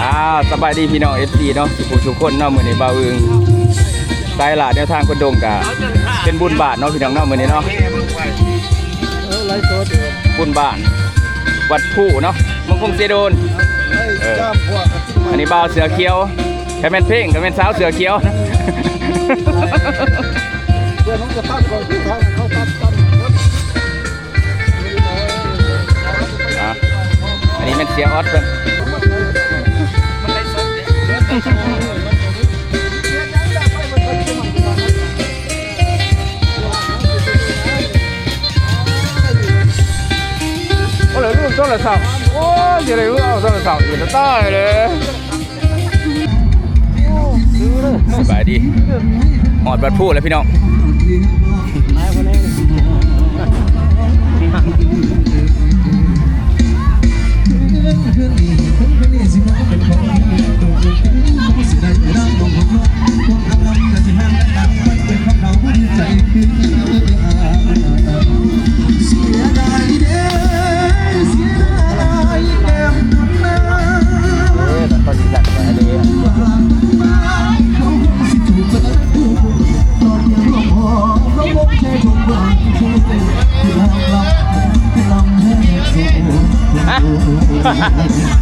ອ້າວ ສະບາຍດີພີ່ນ້ອງ ເອັຟຊີ ເນາະ ທຸກຜູ້ທຸກຄົນເນາະ. ມື້ນີ້ບ່າວອຶ່ງສາຍຫຼ້າແນວທາງຄົນດົງກະເປັນບຸນບ້ານເນາະ ພີ່ນ້ອງເນາະ ມື້ນີ້ເນາະ. ເອີ ໄລຟ໌ສົດ ບຸນບ້ານວັດພູເນາະ ເມືອງຄົງເຊໂດນ. ເອີ ອັນນີ້ບ່າວເສື້ອຂຽວ ກະແມ່ນເພງ ກະແມ່ນສາວເສື້ອຂຽວ. ເພື່ອນຂອງຈະພາກເຂົາຄືທາງເຂົາຕັດກັນ. ອ່ະ ອັນນີ້ແມ່ນເສຍອອດເພິ່ນ. ໂອ້ ລືມໂທລະສັບ ໂອ້ຍ ຊິໄດ້ເອົາໂທລະສັບອີກ ຕາຍເລີຍ. ສະບາຍດີ ຮອດວັດພູແລ້ວພີ່ນ້ອງ.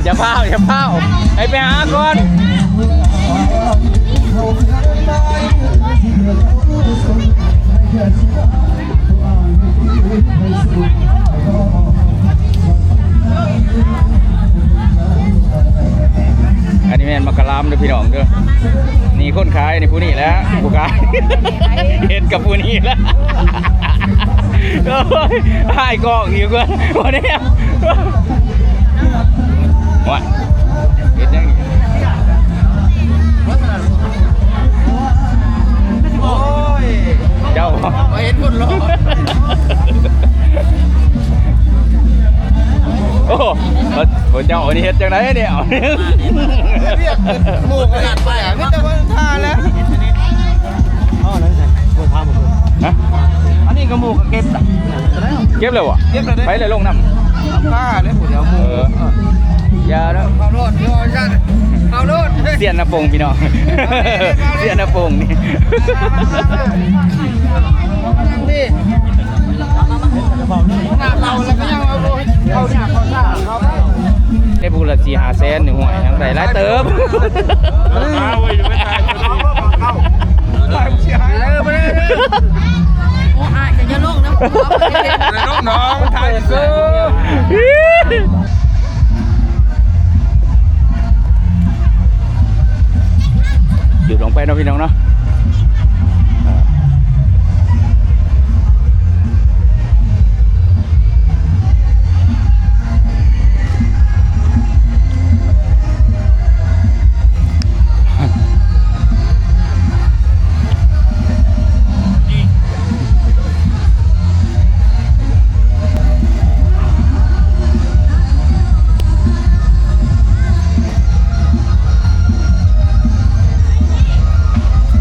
ຢ່າຟ້າວ ຢ່າຟ້າວ ໃຫ້ໄປຫາກ່ອນ. ອັນນີ້ແມ່ນໝາກກະລາມເດີພີ່ນ້ອງເດີ. ນີ້ຄົນຂາຍນີ້ຜູ້ນີ້ແຫຼະ ຜູ້ຂາຍ ເຮັດກັບຜູ້ນີ້ແຫຼະ. ໂອ້ຍ ຫາຍກອງຢູ່ກ່ອນ ບໍ່ແນມ. ໂອ້ຍ ເຮັດຫຍັງນີ້? ໂອ້ຍ ເຈົ້າ ມາເຫັນຄົນຫຼໍ່. ໂອ້ ໂອ້ ເຈົ້າອັນນີ້ເຮັດຈັ່ງໃດນີ້? ວຽກໝູ່ຂະໜາດປານໃດ ມີແຕ່ຄົນທ່າແຫຼະ. ເອົານັ້ນໃສ່ ບໍ່ຖາມເພິ່ນ ຮະ? ອັນນີ້ກໍໝູ່ກໍເກັບລະ ເກັບແລ້ວບໍ່? ເກັບແລ້ວເດ້ ໃຜລະລົງນຳ? ຂ້າເດ້ ຜູ້ດຽວໝູ່. ເອີ ຢ່າເນາະ ເອົາໂລດ ເອົາໂລດ ເອົາໂລດ. ສຽນນາປົງພີ່ນ້ອງ ສຽນນາປົງນີ້ ມານັ່ງພີ້. ໄດ້ຜູ້ລະສີ່ຫ້າແສນນີ້ ຫ້ວຍ ຍັງໄດ້ຫຼາຍເຕີບ. ໂອ້ ອ້າຍກໍຢ່າລົງນຳ ບໍ່ໄດ້ລົງດອກ ມັນຖ່າຍຊື່. ຢຸດລົງໄປເນາະ ພີ່ນ້ອງເນາະ.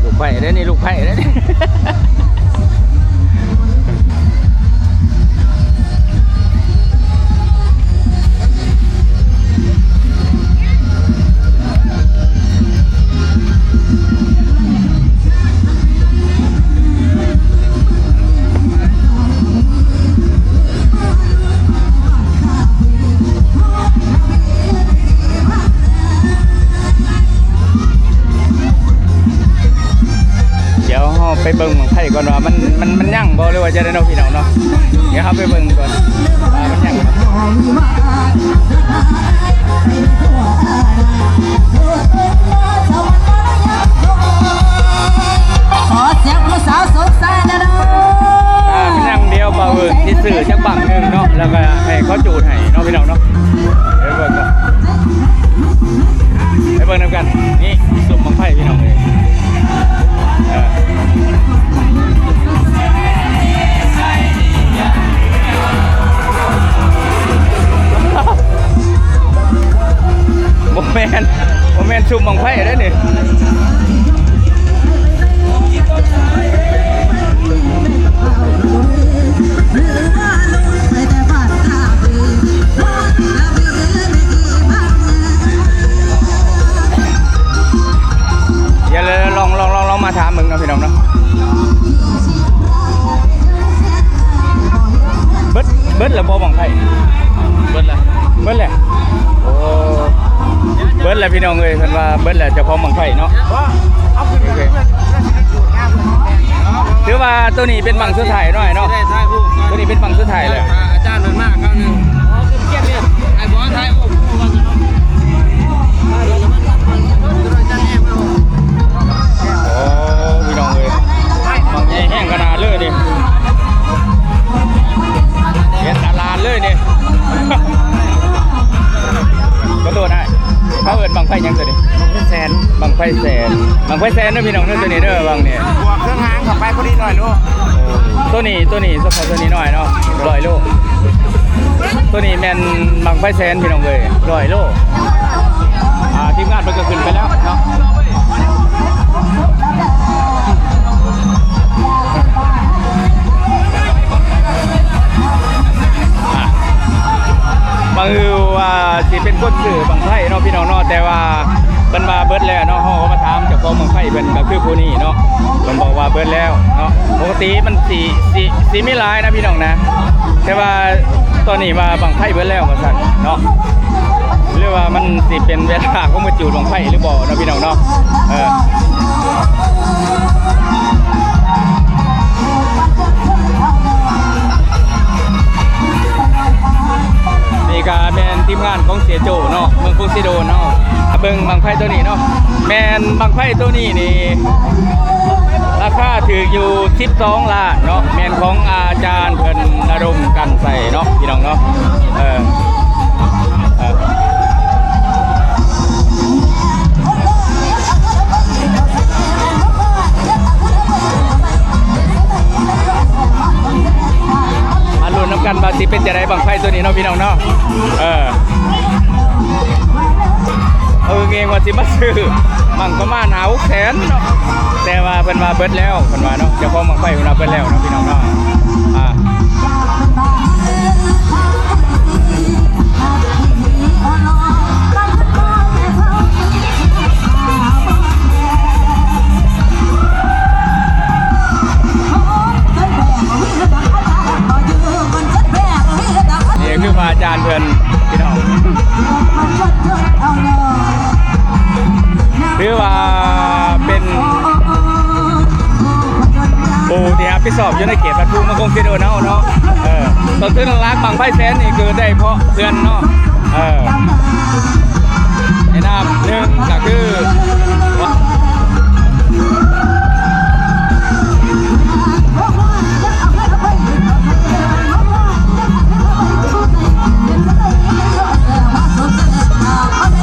ລູກໃພ້ເດ້ນີ້ ລູກໃພ້ເດ້ນີ້. ດຽວເຮົາໄປເບິ່ງບັ້ງໄຟກ່ອນວ່າມັນ ມັນ ມັນຍັງບໍ່ ຫຼືວ່າຈັ່ງໃດເນາະ ພີ່ນ້ອງເນາະ. ດຽວເຮົາໄປເບິ່ງກ່ອນວ່າມັນຍັງບໍ່. ຂໍສຽງຜູ້ສາວສົງສານແດ່ເດີ. ອ່າ ຍັງດຽວ ບ່າວເອີຊິຊື້ຈັກບັ້ງໜຶ່ງເນາະ ແລ້ວກໍໃຫ້ເຂົາຈູດໃຫ້ເນາະ ພີ່ນ້ອງເນາະ. ໄປເບິ່ງກັນ ໄປເບິ່ງນຳກັນ. ນີ້ ຊຸມບັ້ງໄຟ ພີ່ນ້ອງເອີຍ. ເອີ ບໍ່ແມ່ນ ບໍ່ແມ່ນຊຸມບັ້ງໄຟເດ້ນີ້. ເ ພີ່ນ້ອງເອີຍ ເພິ່ນວ່າເບິດແລ້ວ ເຈົ້າຂອງບັ້ງໄຟເນາະ. ຖືວ່າໂຕນີ້ເປັນບັ້ງສຸດທ້າຍໜ້ອຍເນາະ. ໂຕນີ້ເປັນບັ້ງສຸດທ້າຍແລ້ວ. ອາຈານເພິ່ນມາຄາວໜຶ່ງ. ໂອ້ ພີ່ນ້ອງເອີຍ ບັ້ງໃຫຍ່ແຮງຂະໜາດເລີຍນີ້. ເຮັດຕະຫຼາດເລີຍນີ້. ຂໍໂທດອ້າຍ ເຂົາເອີ້ນບັ້ງໄຟຫຍັງໂຕນີ້? ບັ້ງໄຟແສນ. ບັ້ງໄຟແສນ ບັ້ງໄຟແສນເດີພີ່ນ້ອງເດີ ໂຕນີ້ເດີ ບັ້ງນີ້. ບວກເຄື່ອງຫາງເຂົ້າໄປພໍດີຮ້ອຍໂລ. ໂຕນີ້ ໂຕນີ້ ສະເພາະໂຕນີ້ໜ້ອຍເນາະ ຮ້ອຍໂລ. ໂຕນີ້ແມ່ນບັ້ງໄຟແສນພີ່ນ້ອງເອີຍ ຮ້ອຍໂລ. ອ່າ ທີມງານເພິ່ນກໍຂຶ້ນໄປແລ້ວເນາະ. ອ່າ ບາງຄືວ່າຊິເປັນຄົນຊື້ບັ້ງໄຟເນາະ ພີ່ນ້ອງເນາະ ແຕ່ວ່າເພິ່ນວ່າເບິດແລ້ວເນາະ. ເຮົາກໍມາຖາມເຈົ້າຂອງບັ້ງໄຟເພິ່ນ ກໍຄືຜູ້ນີ້ເນາະ ເພິ່ນບອກວ່າເບິດແລ້ວເນາະ. ປົກກະຕິມັນຊິ ຊິ ຊິມີຫຼາຍນະ ພີ່ນ້ອງນະ ແຕ່ວ່າຕອນນີ້ວ່າບັ້ງໄຟເບິດແລ້ວວ່າຊັ້ນເນາະ. ຫຼືວ່າມັນຊິເປັນເວລາຂອງມາຈູດບັ້ງໄຟຫຼືບໍ່ເນາະ ພີ່ນ້ອງເນາະ. ເອີ ນີ້ກະແມ່ນທີມງານຂອງເສຍໂຈ້ເນາະ ເມືອງຄົງເຊໂດນເນາະ. ເບິ່ງບັ້ງໄຟໂຕນີ້ເນາະ ແມ່ນບັ້ງໄຟໂຕນີ້ນີ້ ລາຄາຖືກຢູ່ສິບສອງລ້ານເນາະ ແມ່ນຂອງອາຈານເພິ່ນລະດົມກັນໃສ່ເນາະ ພີ່ນ້ອງເນາະ. ເອີ ເອີ ມາລຸ້ນນຳກັນວ່າຊິເປັນຈັ່ງໃດບັ້ງໄຟໂຕນີ້ເນາະ ພີ່ນ້ອງເນາະ. ເອີ ເອົາເອງວ່າຊິມາຊື້ບັ້ງປະມານຫ້າຫົກແສນເນາະ ແຕ່ວ່າເພິ່ນວ່າເບິດແລ້ວ ເພິ່ນວ່າເນາະ ເຈົ້າຂອງບັ້ງໄຟເພິ່ນວ່າເບິດແລ້ວເນາະ ພີ່ນ້ອງເນາະ. ອ່າ ນີ້ຄືພະອາຈານເພິ່ນ ພີ່ນ້ອງ ຖືວ່າເປັນຜູ້ທີ່ຮັບຜິດຊອບຢູ່ໃນເຂດວັດພູເມືອງຄົງເຊໂດນເຮົາເນາະ. ເອີ ຕົ້ນທຶນຫຼັກໆບັ້ງໄຟແສນນີ້ຄືໄດ້ເພາະເພື່ອນເນາະ. ເອີ ໃນນາມໜຶ່ງກໍຄື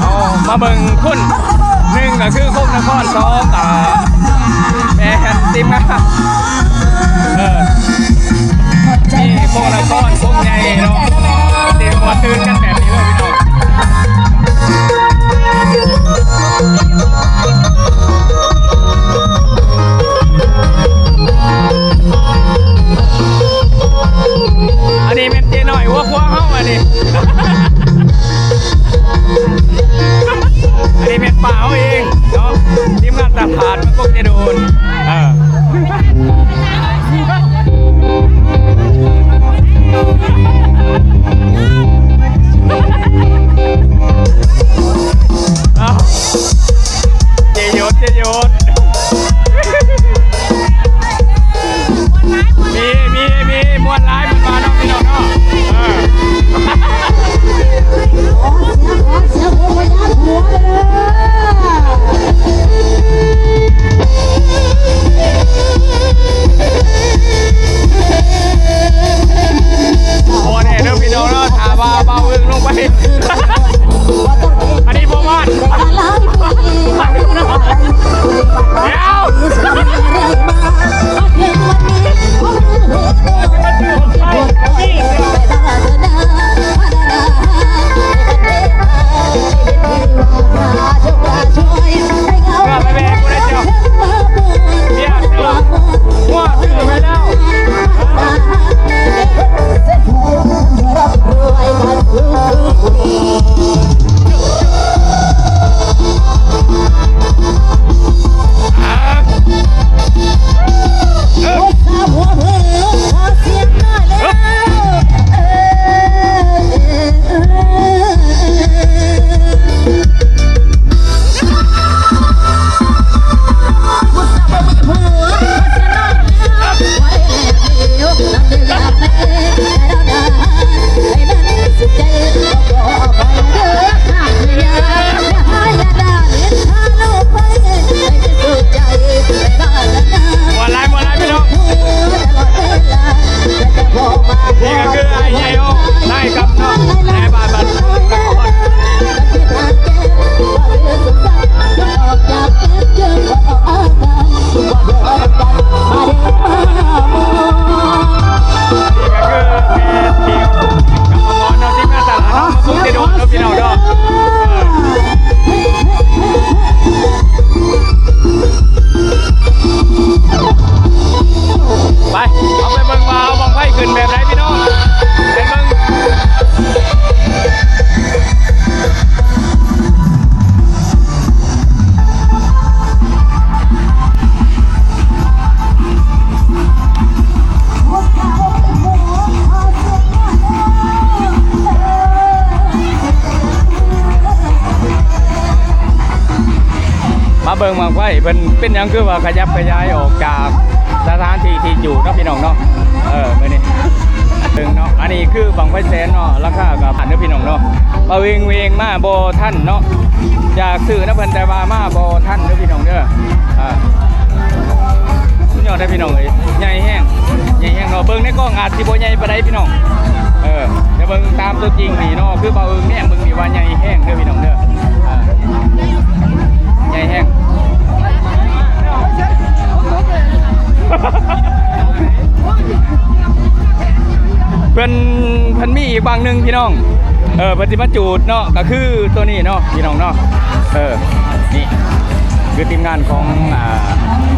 ເອົາ ມາເບິ່ງຄົນ ໜຶ່ງກໍຄືຄົງນະຄອນ ສອງກໍແມ່ນທີມງານ ເອີ ມີຄົງນະຄອນ ຄົງໃຫຍ່ເນາະ ທີ່ມາຕື່ນກັນແບບນີ້ເລີຍພີ່ນ້ອງ. ອັນນີ້ແມ່ນເຈ້ນ້ອຍຫົວຂົວເຮົາ ອັນນີ້ ອັນນີ້ແມ່ນປ້າເຮົາເອງເນາະ ທີມງານຕະຫຼາດເມືອງກົກເຈໂດນ. ເອີ ເອົ້າ ເຈໂຍດ ເຈໂຍດ ມີ ມີ ມີ ມ່ວນຫຼາຍ ມ່ວນມາເນາະ ພີ່ນ້ອງເນາະ. ເອີ ບໍ່ແນ່ເດີພີ່ນ້ອງເນາະ ຖ້າວ່າບ່າວອຶ່ງລົງໄປ ອັນນີ້ບໍ່ຮອດ ດຽວ ເ ເບິ່ງບັ້ງໄຟເພິ່ນເປັນຫຍັງຄືວ່າຂະຫຍັບຂະຫຍາຍອອກຈາກສະຖານທີ່ທີ່ຢູ່ເນາະ ພີ່ນ້ອງເນາະ. ເອີ ມື້ນີ້ເບິ່ງເນາະ ອັນນີ້ຄືບັ້ງໄຟແສນເນາະ ລາຄາກໍຜ່ານເດີພີ່ນ້ອງເນາະ. ປະເວງເວງມາບໍ່ທັນເນາະ ຢາກຊື້ນຳເພິ່ນແຕ່ວ່າມາບໍ່ທັນເດີພີ່ນ້ອງເດີ. ອ່າ ສຸດຍອດເດີພີ່ນ້ອງເອີຍ ໃຫຍ່ແຮງ ໃຫຍ່ແຮງເນາະ. ເບິ່ງໃນກ້ອງອາດຊິບໍ່ໃຫຍ່ປານໃດພີ່ນ້ອງ ເອີ ແຕ່ເບິ່ງຕາມຕົວຈິງນີ້ເນາະ ຄືບ່າວເອີງແນມເບິ່ງນີ້ວ່າໃຫຍ່ແຮງເດີພີ່ນ້ອງເດີ. ອ່າ ໃຫຍ່ແຮງ ເພິ່ນ ເພິ່ນມີອີກບັ້ງໜຶ່ງພີ່ນ້ອງ ເອີ ເພິ່ນຊິມາຈູດເນາະ ກໍຄືໂຕນີ້ເນາະ ພີ່ນ້ອງເນາະ. ເອີ ນີ້ຄືທີມງານຂອງ ອ່າ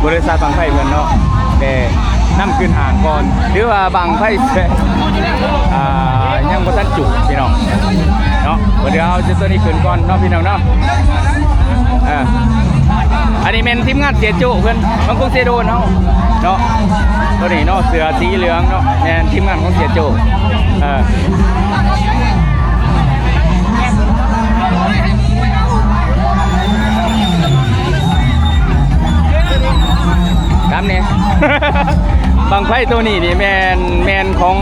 ບໍລິສັດບັ້ງໄຟເພິ່ນເນາະ ແຕ່ນຳຂຶ້ນຫ້າງກ່ອນ ຫຼືວ່າບັ້ງໄຟ ອ່າ ຍັງບໍ່ທັນຈູດພີ່ນ້ອງເນາະ. ເພິ່ນຊິເອົາຈຸດໂຕນີ້ຂຶ້ນກ່ອນເນາະ ພີ່ນ້ອງເນາະ. ເອີ ອັນນີ້ແມ່ນທີມງານເສຍໂຈ້ເພິ່ນ ມັນຄົງເສຍໂດນເຮົາເນາະ. ໂຕນີ້ເນາະ ເສື້ອສີເຫຼືອງເນາະ ແມ່ນທີມງານຂອງເສຍໂຈ້. ເອີ ຕາມນີ້ ບັ້ງໄຟໂຕນີ້ນີ້ແມ່ນ ແມ່ນຂອງ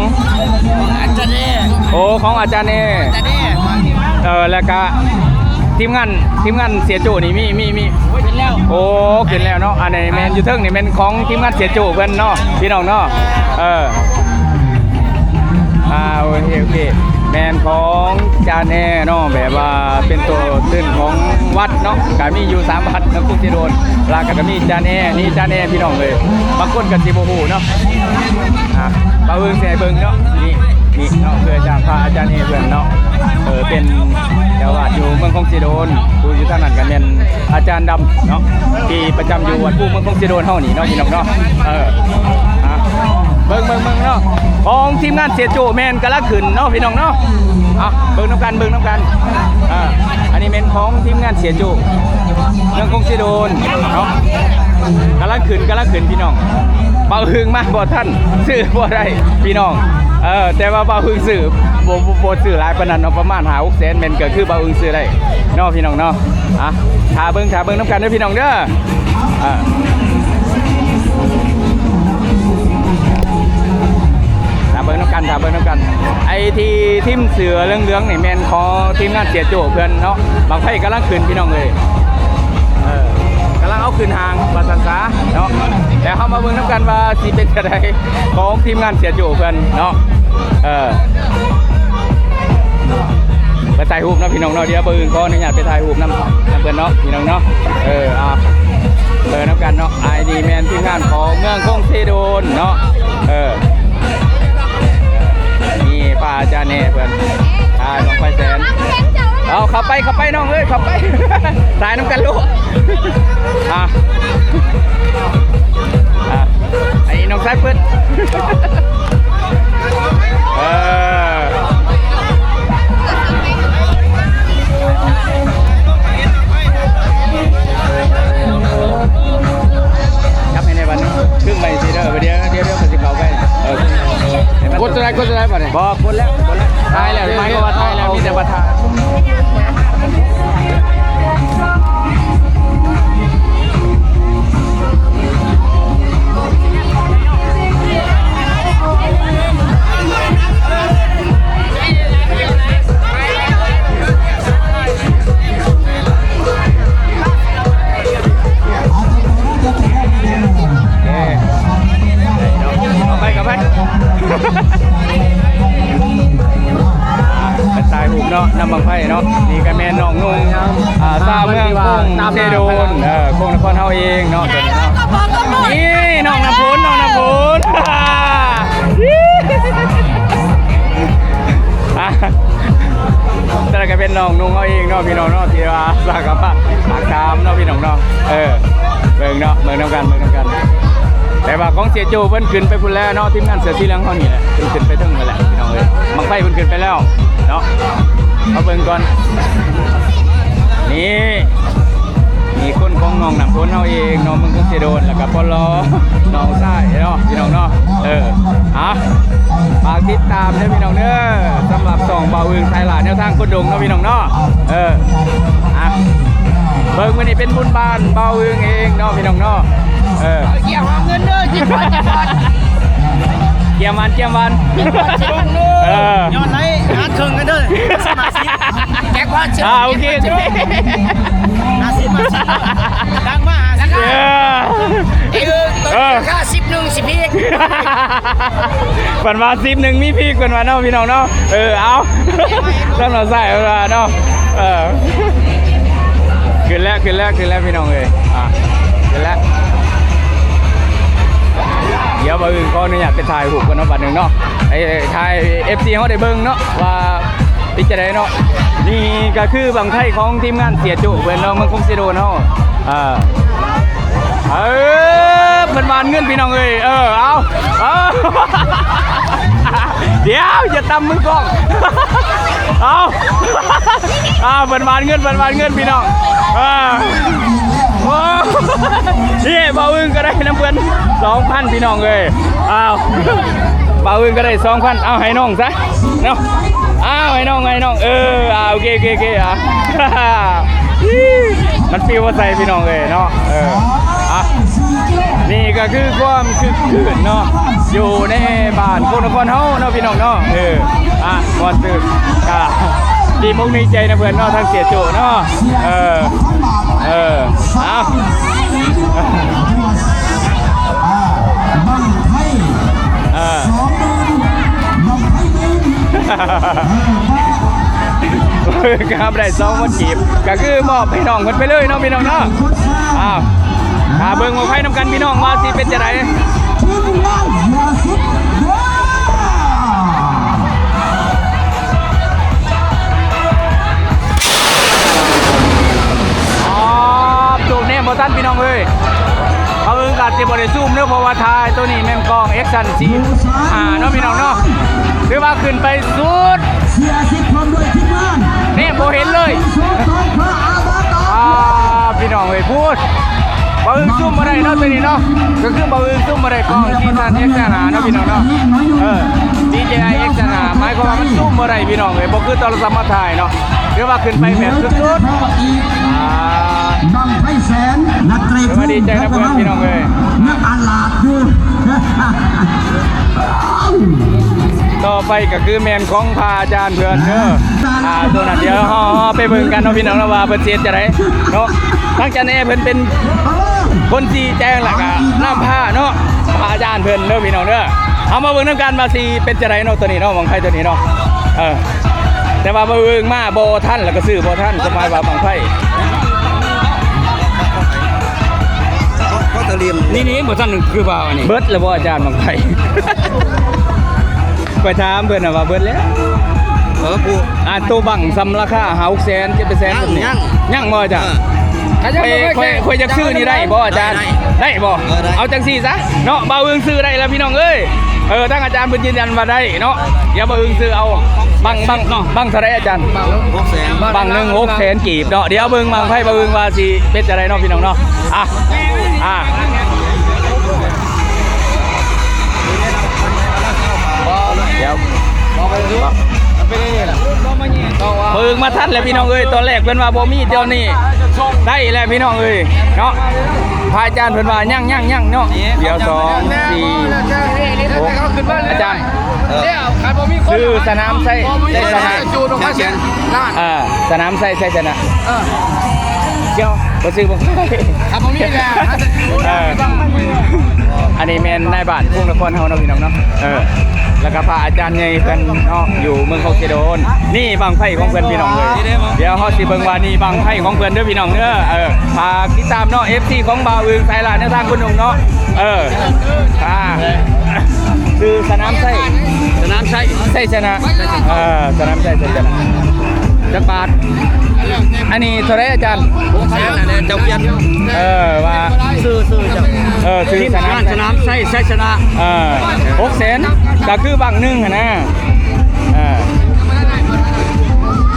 ອາຈານເອ ໂອ້ ຂອງອາຈານເອ ອາຈານເອ. ເອີ ແລ້ວກະທີມງານ ທີມງານເສຍໂຈ້ນີ້ມີ ມີ ມີ ຂຶ້ນແລ້ວ ໂອ້ ຂຶ້ນແລ້ວເນາະ. ອັນນີ້ແມ່ນຢູ່ເທິງນີ້ແມ່ນຂອງທີມງານເສຍໂຈ້ເພິ່ນເນາະ ພີ່ນ້ອງເນາະ. ເອີ ອ່າ ໂອເຄ ໂອເຄ ແມ່ນຂອງຈານແອເນາະ ແບບວ່າເປັນໂຕຕື່ນຂອງວັດເນາະ ກະມີຢູ່ສາມວັດນະ ຄຸຊິໂດນ ແລ້ວກະມີຈານແອ ນີ້ຈານແອ ພີ່ນ້ອງເອີຍ ບາງຄົນກະຊິບໍ່ຮູ້ເນາະ. ອ່າ ບ່າວເອີງຊິໃຫ້ເບິ່ງເນາະ ນີ້ ນີ້ເນາະ ຄືອາຈານ ພະອາຈານແອເພິ່ນເນາະ ເອີ ເປັນເຈົ້າອາວາດຢູ່ເມືອງຄົງເສຍໂດນ ຜູ້ຢູ່ທາງນັ້ນກະແມ່ນ ອາຈານດຳເນາະ ທີ່ປະຈຳຢູ່ວັດພູເມືອງຄົງເສຍໂດນເຮົານີ້ເນາະ ພີ່ນ້ອງເນາະ. ເອີ ອ່ະ ເບິ່ງ ເບິ່ງ ເບິ່ງເນາະ ຂອງທີມງານເສຍໂຈ້ແມ່ນກຳລັງຂຶ້ນເນາະ ພີ່ນ້ອງເນາະ. ອ່ະ ເບິ່ງນຳກັນ ເບິ່ງນຳກັນ. ອ່າ ອັນນີ້ແມ່ນຂອງທີມງານເສຍໂຈ້ ເມືອງຄົງເສຍໂດນເນາະ ກຳລັງຂຶ້ນ ກຳລັງຂຶ້ນ ພີ່ນ້ອງ. ບ່າວເອີງມາບໍ່ທັນ ຊື້ບໍ່ໄດ້ ພີ່ນ້ອງ. ເອີ ແຕ່ວ່າບ່າວເອີງຊື້ ບໍ່ ບໍ່ ບໍ່ຊື້ຫຼາຍປານນັ້ນເນາະ ປະມານຫ້າຫົກແສນ ແມ່ນກໍຄືບ່າວເອີງຊື້ໄດ້ເນາະ ພີ່ນ້ອງເນາະ. ອ່ະ ຖ້າເບິ່ງ ຖ້າເບິ່ງນຳກັນເດີພີ່ນ້ອງເດີ. ອ່າ ຖ້າເບິ່ງນຳກັນ ຖ້າເບິ່ງນຳກັນ. ໄອ້ທີ່ທີມເສື້ອເຫຼືອງໆນີ້ແມ່ນຂອງທີມງານເສຍໂຈ້ເພິ່ນເນາະ. ບັ້ງໄຟກຳລັງຂຶ້ນພີ່ນ້ອງເອີຍ ເອີ ກຳລັງເອົາຂຶ້ນຫ້າງວ່າຊັ້ນຊະເນາະ. ແລ້ວເຮົາມາເບິ່ງນຳກັນວ່າຊິເປັນຈັ່ງໃດຂອງທີມງານເສຍໂຈ້ເພິ່ນເນາະ. ເອີ ໄປຖ່າຍຮູບເນາະພີ່ນ້ອງເນາະ. ດຽວມື້ອື່ນຂໍອະນຸຍາດໄປຖ່າຍຮູບນຳ ນຳເພິ່ນເນາະພີ່ນ້ອງເນາະ. ເອີ ອ່າ ເບິ່ງນຳກັນເນາະ. ອັນນີ້ແມ່ນທີມງານຂອງເມືອງຄົງເສໂດນເນາະ. ເອີ ນີ້ປ້າອາຈານແດ່ເພິ່ນ ຖ່າຍບັ້ງໄຟແສນ. ເອົາ ເຂົ້າໄປ ເຂົ້າໄປນ້ອງເອີຍ ເຂົ້າໄປ ຖ່າຍນຳກັນໂລດ. ອ່າ ອ່າ ອັນນີ້ນ້ອງສາຍເປີດ ເອີ ຈັບໃຫ້ແດ່ບັດນີ້ ຄຶ່ງໄປຊີ້ເດີ. ດຽວ ດຽວ ດຽວຂ້ອຍຊິເຂົ້າໄປ. ເອີ ກົດຕົວໃດ ກົດຕົວໃດບັດນີ້? ບໍ່ ກົດແລ້ວ ກົດແລ້ວ ຖ່າຍແລ້ວ. ໝາຍຄວາມວ່າຖ່າຍແລ້ວ ມີແຕ່ວ່າຖ່າຍ. ເຂົ້າໄປ ເຂົ້າໄປ ໄປຖ່າຍຮູບເນາະ ນຳບັ້ງໄຟເນາະ. ນີ້ກໍແມ່ນນ້ອງນຸ່ງ ອ່າ ຊາວເມືອງຄົງເຊໂດນ ເອີ ຄົງນະຄອນເຮົາເອງເນາະ. ນີ້ນ້ອງນ້ຳຝົນ ນ້ອງນ້ຳຝົນ ອ່າ ແຕ່ລະກໍເປັນນ້ອງນຸ່ງເຮົາເອງເນາະ ພີ່ນ້ອງເນາະ ທີ່ວ່າສາກະມາ ປາກຊາມເນາະ ພີ່ນ້ອງເນາະ. ເອີ ເບິ່ງເນາະ ເບິ່ງນຳກັນ ເບິ່ງນຳກັນ. ແຕ່ວ່າຂອງເສຍໂຈ້ເພິ່ນຂຶ້ນໄປພຸ້ນແລ້ວເນາະ ທີມງານເສື້ອສີເຫຼືອງເຮົານີ້ແຫຼະ ເພິ່ນຂຶ້ນໄປເທິງພຸ້ນແຫຼະ ພີ່ນ້ອງເອີຍ. ບັ້ງໄຟເພິ່ນຂຶ້ນໄປແລ້ວເນາະ ເຮົາເບິ່ງກ່ອນ. ນີ້ ມີຄົນຂອງນ້ອງນ້ຳຝົນເຮົາເອງເນາະ ເມືອງຄົງເຊໂດນ ແລ້ວກໍປໍຫຼໍ ນ້ອງຊາຍເນາະ ພີ່ນ້ອງເນາະ. ເອີ ອ່ະ ຝາກຕິດຕາມເດີພີ່ນ້ອງເດີ ສຳລັບຊ່ອງບ່າວອຶ່ງໄທຍລາດ ແນວທາງຄົນດົງເນາະ ພີ່ນ້ອງເນາະ. ເອີ ອ່ະ ເບິ່ງ ມື້ນີ້ເປັນບຸນບ້ານບ່າວອຶ່ງເອງເນາະ ພີ່ນ້ອງເນາະ. ເອີ ກຽມຫາເງິນເດີ ກຽມຫວານ ກຽມຫວານ ກຽມຫວານ ກຽມຫວານ ເອີ ຍ້ອນໄດ້ຫານເຄິ່ງກັນເດີ ສະມາຊິກ ແຈກຫວານ ອ່າ ໂອເຄ ໂອເຄ ຫ້າສິບ ຫ້າສິບ ຕັ້ງມາຫ້າສິບ ເອີ ເອີ ເອີ ຄ່າສິບໜຶ່ງ ສິບອີກ ເພິ່ນວ່າສິບໜຶ່ງມີພີກ ເພິ່ນວ່າເນາະ ພີ່ນ້ອງເນາະ. ເອີ ເອົາ ທາງເຮົາໃສ່ເພິ່ນວ່າເນາະ. ເອີ ຂຶ້ນແລ້ວ ຂຶ້ນແລ້ວ ຂຶ້ນແລ້ວ ພີ່ນ້ອງເອີຍ ອ່າ ຂຶ້ນແລ້ວ. ດຽວບ່າວອຶ່ງຂໍອະນຸຍາດໄປຖ່າຍຮູບກ່ອນເນາະ ບາດໜຶ່ງເນາະ ໃຫ້ ໃຫ້ເອັຟຊີເຮົາໄດ້ເບິ່ງເນາະວ່າ ເປັນຈັ່ງໃດເນາະ? ນີ້ກໍຄືບັ້ງໄຟຂອງທີມງານເສຍໂຈ້ເພິ່ນເນາະ ເມືອງຄົງເຊໂດນເຮົາ. ເອີ ເອີ ເພິ່ນຫວານເງິນພີ່ນ້ອງເອີຍ. ເອີ ເອົາ ເອົາ ດຽວ ຢ່າຕຳມືກ້ອງ. ເອົາ ເອົາ ເພິ່ນຫວານເງິນ ເພິ່ນຫວານເງິນພີ່ນ້ອງ. ເອີ ໂອ້ ນີ້ບ່າວອຶ່ງກໍໄດ້ນຳເພິ່ນສອງພັນ ພີ່ນ້ອງເອີຍ. ເອົາ ບ່າວອຶ່ງກໍໄດ້ສອງພັນ ເອົາໃຫ້ນ້ອງຊະ ເນາະ ອ້າວ ໃຫ້ນ້ອງ ໃຫ້ນ້ອງ ເອີ ອ່າ ໂອເຄ ໂອເຄ ໂອເຄ ອ່າ ມັນປິວມາໃສ່ພີ່ນ້ອງເອີຍເນາະ. ເອີ ອ່ະ ນີ້ກໍຄືຄວາມຄຶກຄື້ນເນາະ ຢູ່ໃນບ້ານໂຄກນະຄອນເຮົາເນາະ ພີ່ນ້ອງເນາະ. ເອີ ອ່ະ ມ່ວນຊື່ນ ກະດີອົກດີໃຈນຳເພິ່ນເນາະ ທາງເສຍໂຈ້ເນາະ. ເອີ ເອີ ເອົາ ອ່າ ບັ້ງໄຟ ອ່າ ສອງໝື່ນ ບັ້ງໄຟໜຶ່ງ ເອີ ກໍຮັບໄດ້ສອງໝື່ນກີບ ກໍຄືມອບໃຫ້ນ້ອງເພິ່ນໄປເລີຍເນາະ ພີ່ນ້ອງເນາະ. ອ້າວ ຖ້າເບິ່ງບັ້ງໄຟນຳກັນ ພີ່ນ້ອງ ວ່າຊິເປັນຈັ່ງໃດ. ທີມງານເສຍສຸດເດີ. ອໍ ໂຕແນມບໍ່ທັນພີ່ນ້ອງເອີຍ ເຂົາເອີ້ນກະຊິບໍ່ໄດ້ຊູມເດີ ເພາະວ່າຖ່າຍໂຕນີ້ແມ່ນກ້ອງແອັກຊັນສີ່ຫ້າເນາະ ພີ່ນ້ອງເນາະ ຖືວ່າຂຶ້ນໄປສຸດ ເສຍສິດພ້ອມດ້ວຍທີມງານ ແນມບໍ່ເຫັນເລີຍ ອ່າ ພີ່ນ້ອງເອີຍ ພຸ້ນ ບ່າວອຶ່ງຊູມບໍ່ໄດ້ເນາະ ໂຕນີ້ເນາະ ກໍຄືບ່າວອຶ່ງຊູມບໍ່ໄດ້ ກ້ອງຊີຊັນເອັກຊັນຫ້າເນາະ ພີ່ນ້ອງເນາະ ເອີ ດີເຈໄອເອັກຊັນຫ້າ ໝາຍຄວາມວ່າມັນຊູມບໍ່ໄດ້ ພີ່ນ້ອງເອີຍ ບໍ່ຄືໂທລະສັບມາຖ່າຍເນາະ. ຖືວ່າຂຶ້ນໄປແບບສຸດໆ ອ່າ ບັ້ງໄຟແສນ ນັກເຕະ ຖືວ່າດີໃຈນຳເພິ່ນພີ່ນ້ອງເອີຍ ຍັງອາລາດຢູ່ ຕໍ່ໄປກໍຄືແມ່ນຂອງພະອາຈານເພິ່ນເດີ ອ່າ ໂຕນັ້ນດຽວເຮົາ ເຮົາໄປເບິ່ງກັນເນາະ ພີ່ນ້ອງເນາະ ວ່າເພິ່ນຊິເຮັດຈັ່ງໃດເນາະ. ທາງອາຈານແອເພິ່ນເປັນຄົນຊີ້ແຈງ ແລ້ວກໍນຳພາເນາະ ພະອາຈານເພິ່ນເດີ ພີ່ນ້ອງເດີ ເຮົາມາເບິ່ງນຳກັນວ່າຊິເປັນຈັ່ງໃດເນາະ ໂຕນີ້ເນາະ ບັ້ງໄຟໂຕນີ້ເນາະ ເອີ ແຕ່ວ່າບ່າວອຶ່ງມາບໍ່ທັນ ແລ້ວກໍຊື້ບໍ່ທັນ ສະພາບວ່າບັ້ງໄຟ ກໍຕະລິມ ນີ້ໆ ບໍ່ທັນຄືວ່າອັນນີ້ ເບິດແລ້ວບໍ່ອາຈານ ບັ້ງໄຟ ຂ້ອຍຖາມເພິ່ນນະວ່າເບິດແລ້ວ ເອີ ຜູ້ ອ່າ ໂຕບັ້ງສ່ຳລາຄາຫ້າຫົກແສນ ເຈັດແປດແສນ ຍັງ ຍັງ ຍັງບໍ່ອາຈານ? ເອີ ຂ້ອຍ ຂ້ອຍ ຂ້ອຍຢາກຊື້ນີ້ໄດ້ບໍ່ອາຈານ? ໄດ້ ໄດ້ ໄດ້ບໍ່? ເອີ ໄດ້ ເອົາຈັ່ງຊີ້ຊະເນາະ ບ່າວອຶ່ງຊື້ໄດ້ແລ້ວພີ່ນ້ອງເອີຍ ເອີ ທາງອາຈານເພິ່ນຢືນຢັນວ່າໄດ້ເນາະ ດຽວບ່າວອຶ່ງຊື້ເອົາ ບັ້ງ ບັ້ງ ບັ້ງເທົ່າໃດອາຈານ? ບັ້ງໜຶ່ງຫົກແສນ ບັ້ງໜຶ່ງຫົກແສນກີບເນາະ ດຽວເບິ່ງບັ້ງໄຟບ່າວອຶ່ງວ່າຊິເປັນຈັ່ງໃດເນາະ ພີ່ນ້ອງເນາະ ອ່ະ ອ່ະ ດຽວ ເບິ່ງມາທັນແລ້ວພີ່ນ້ອງເອີຍ ຕອນແລກເພິ່ນວ່າບໍ່ມີ ດຽວນີ້ໄດ້ແລ້ວພີ່ນ້ອງເອີຍເນາະ ພະອາຈານເພິ່ນວ່າຍັງ ຍັງ ຍັງເນາະ ດຽວ ສອງ ສີ່ ຫົກ ອາຈານ ເອີ ຊື່ສະໜາມໄຊ ໄຊຊະນະ ເອີ ສະໜາມໄຊ ໄຊຊະນະ ເອີ ດຽວ ບໍ່ຊື້ບໍ່ຂາຍ ຖ້າບໍ່ມີແລ້ວ ເອີ ອັນນີ້ແມ່ນນາຍບ້ານກຸງນະຄອນເຮົາເນາະ ພີ່ນ້ອງເນາະ ເອີ ແລ້ວກໍພະອາຈານໃຫຍ່ເພິ່ນເນາະ ຢູ່ເມືອງເຂົາເຊໂດນ ນີ້ບັ້ງໄຟຂອງເພິ່ນ ພີ່ນ້ອງເອີຍ ດຽວເຮົາຊິເບິ່ງວ່ານີ້ບັ້ງໄຟຂອງເພິ່ນເດີ ພີ່ນ້ອງເດີ ເອີ ຝາກຕິດຕາມເນາະ ເອັຟຊີ ຂອງບ່າວອຶ່ງ ສາຍລ້ານແນວທາງຄົນໜຸ່ມເນາະ ເອີ ອ່າ ຊື່ສະໜາມໄຊ ສະໜາມໄຊ ໄຊຊະນະ ເອີ ສະໜາມໄຊ ໄຊຊະນະ ຈັກບາດ? ອັນນີ້ເທົ່າໃດອາຈານ? ຫົກແສນ ເຈົ້າຂຽນ ເອີ ວ່າ ຊື່ ຊື່ເຈົ້າ ເອີ ຊື່ສະໜາມ ສະໜາມໄຊ ໄຊຊະນະ ເອີ ຫົກແສນ ກໍຄືບັ້ງໜຶ່ງຫັ້ນນະ ເອີ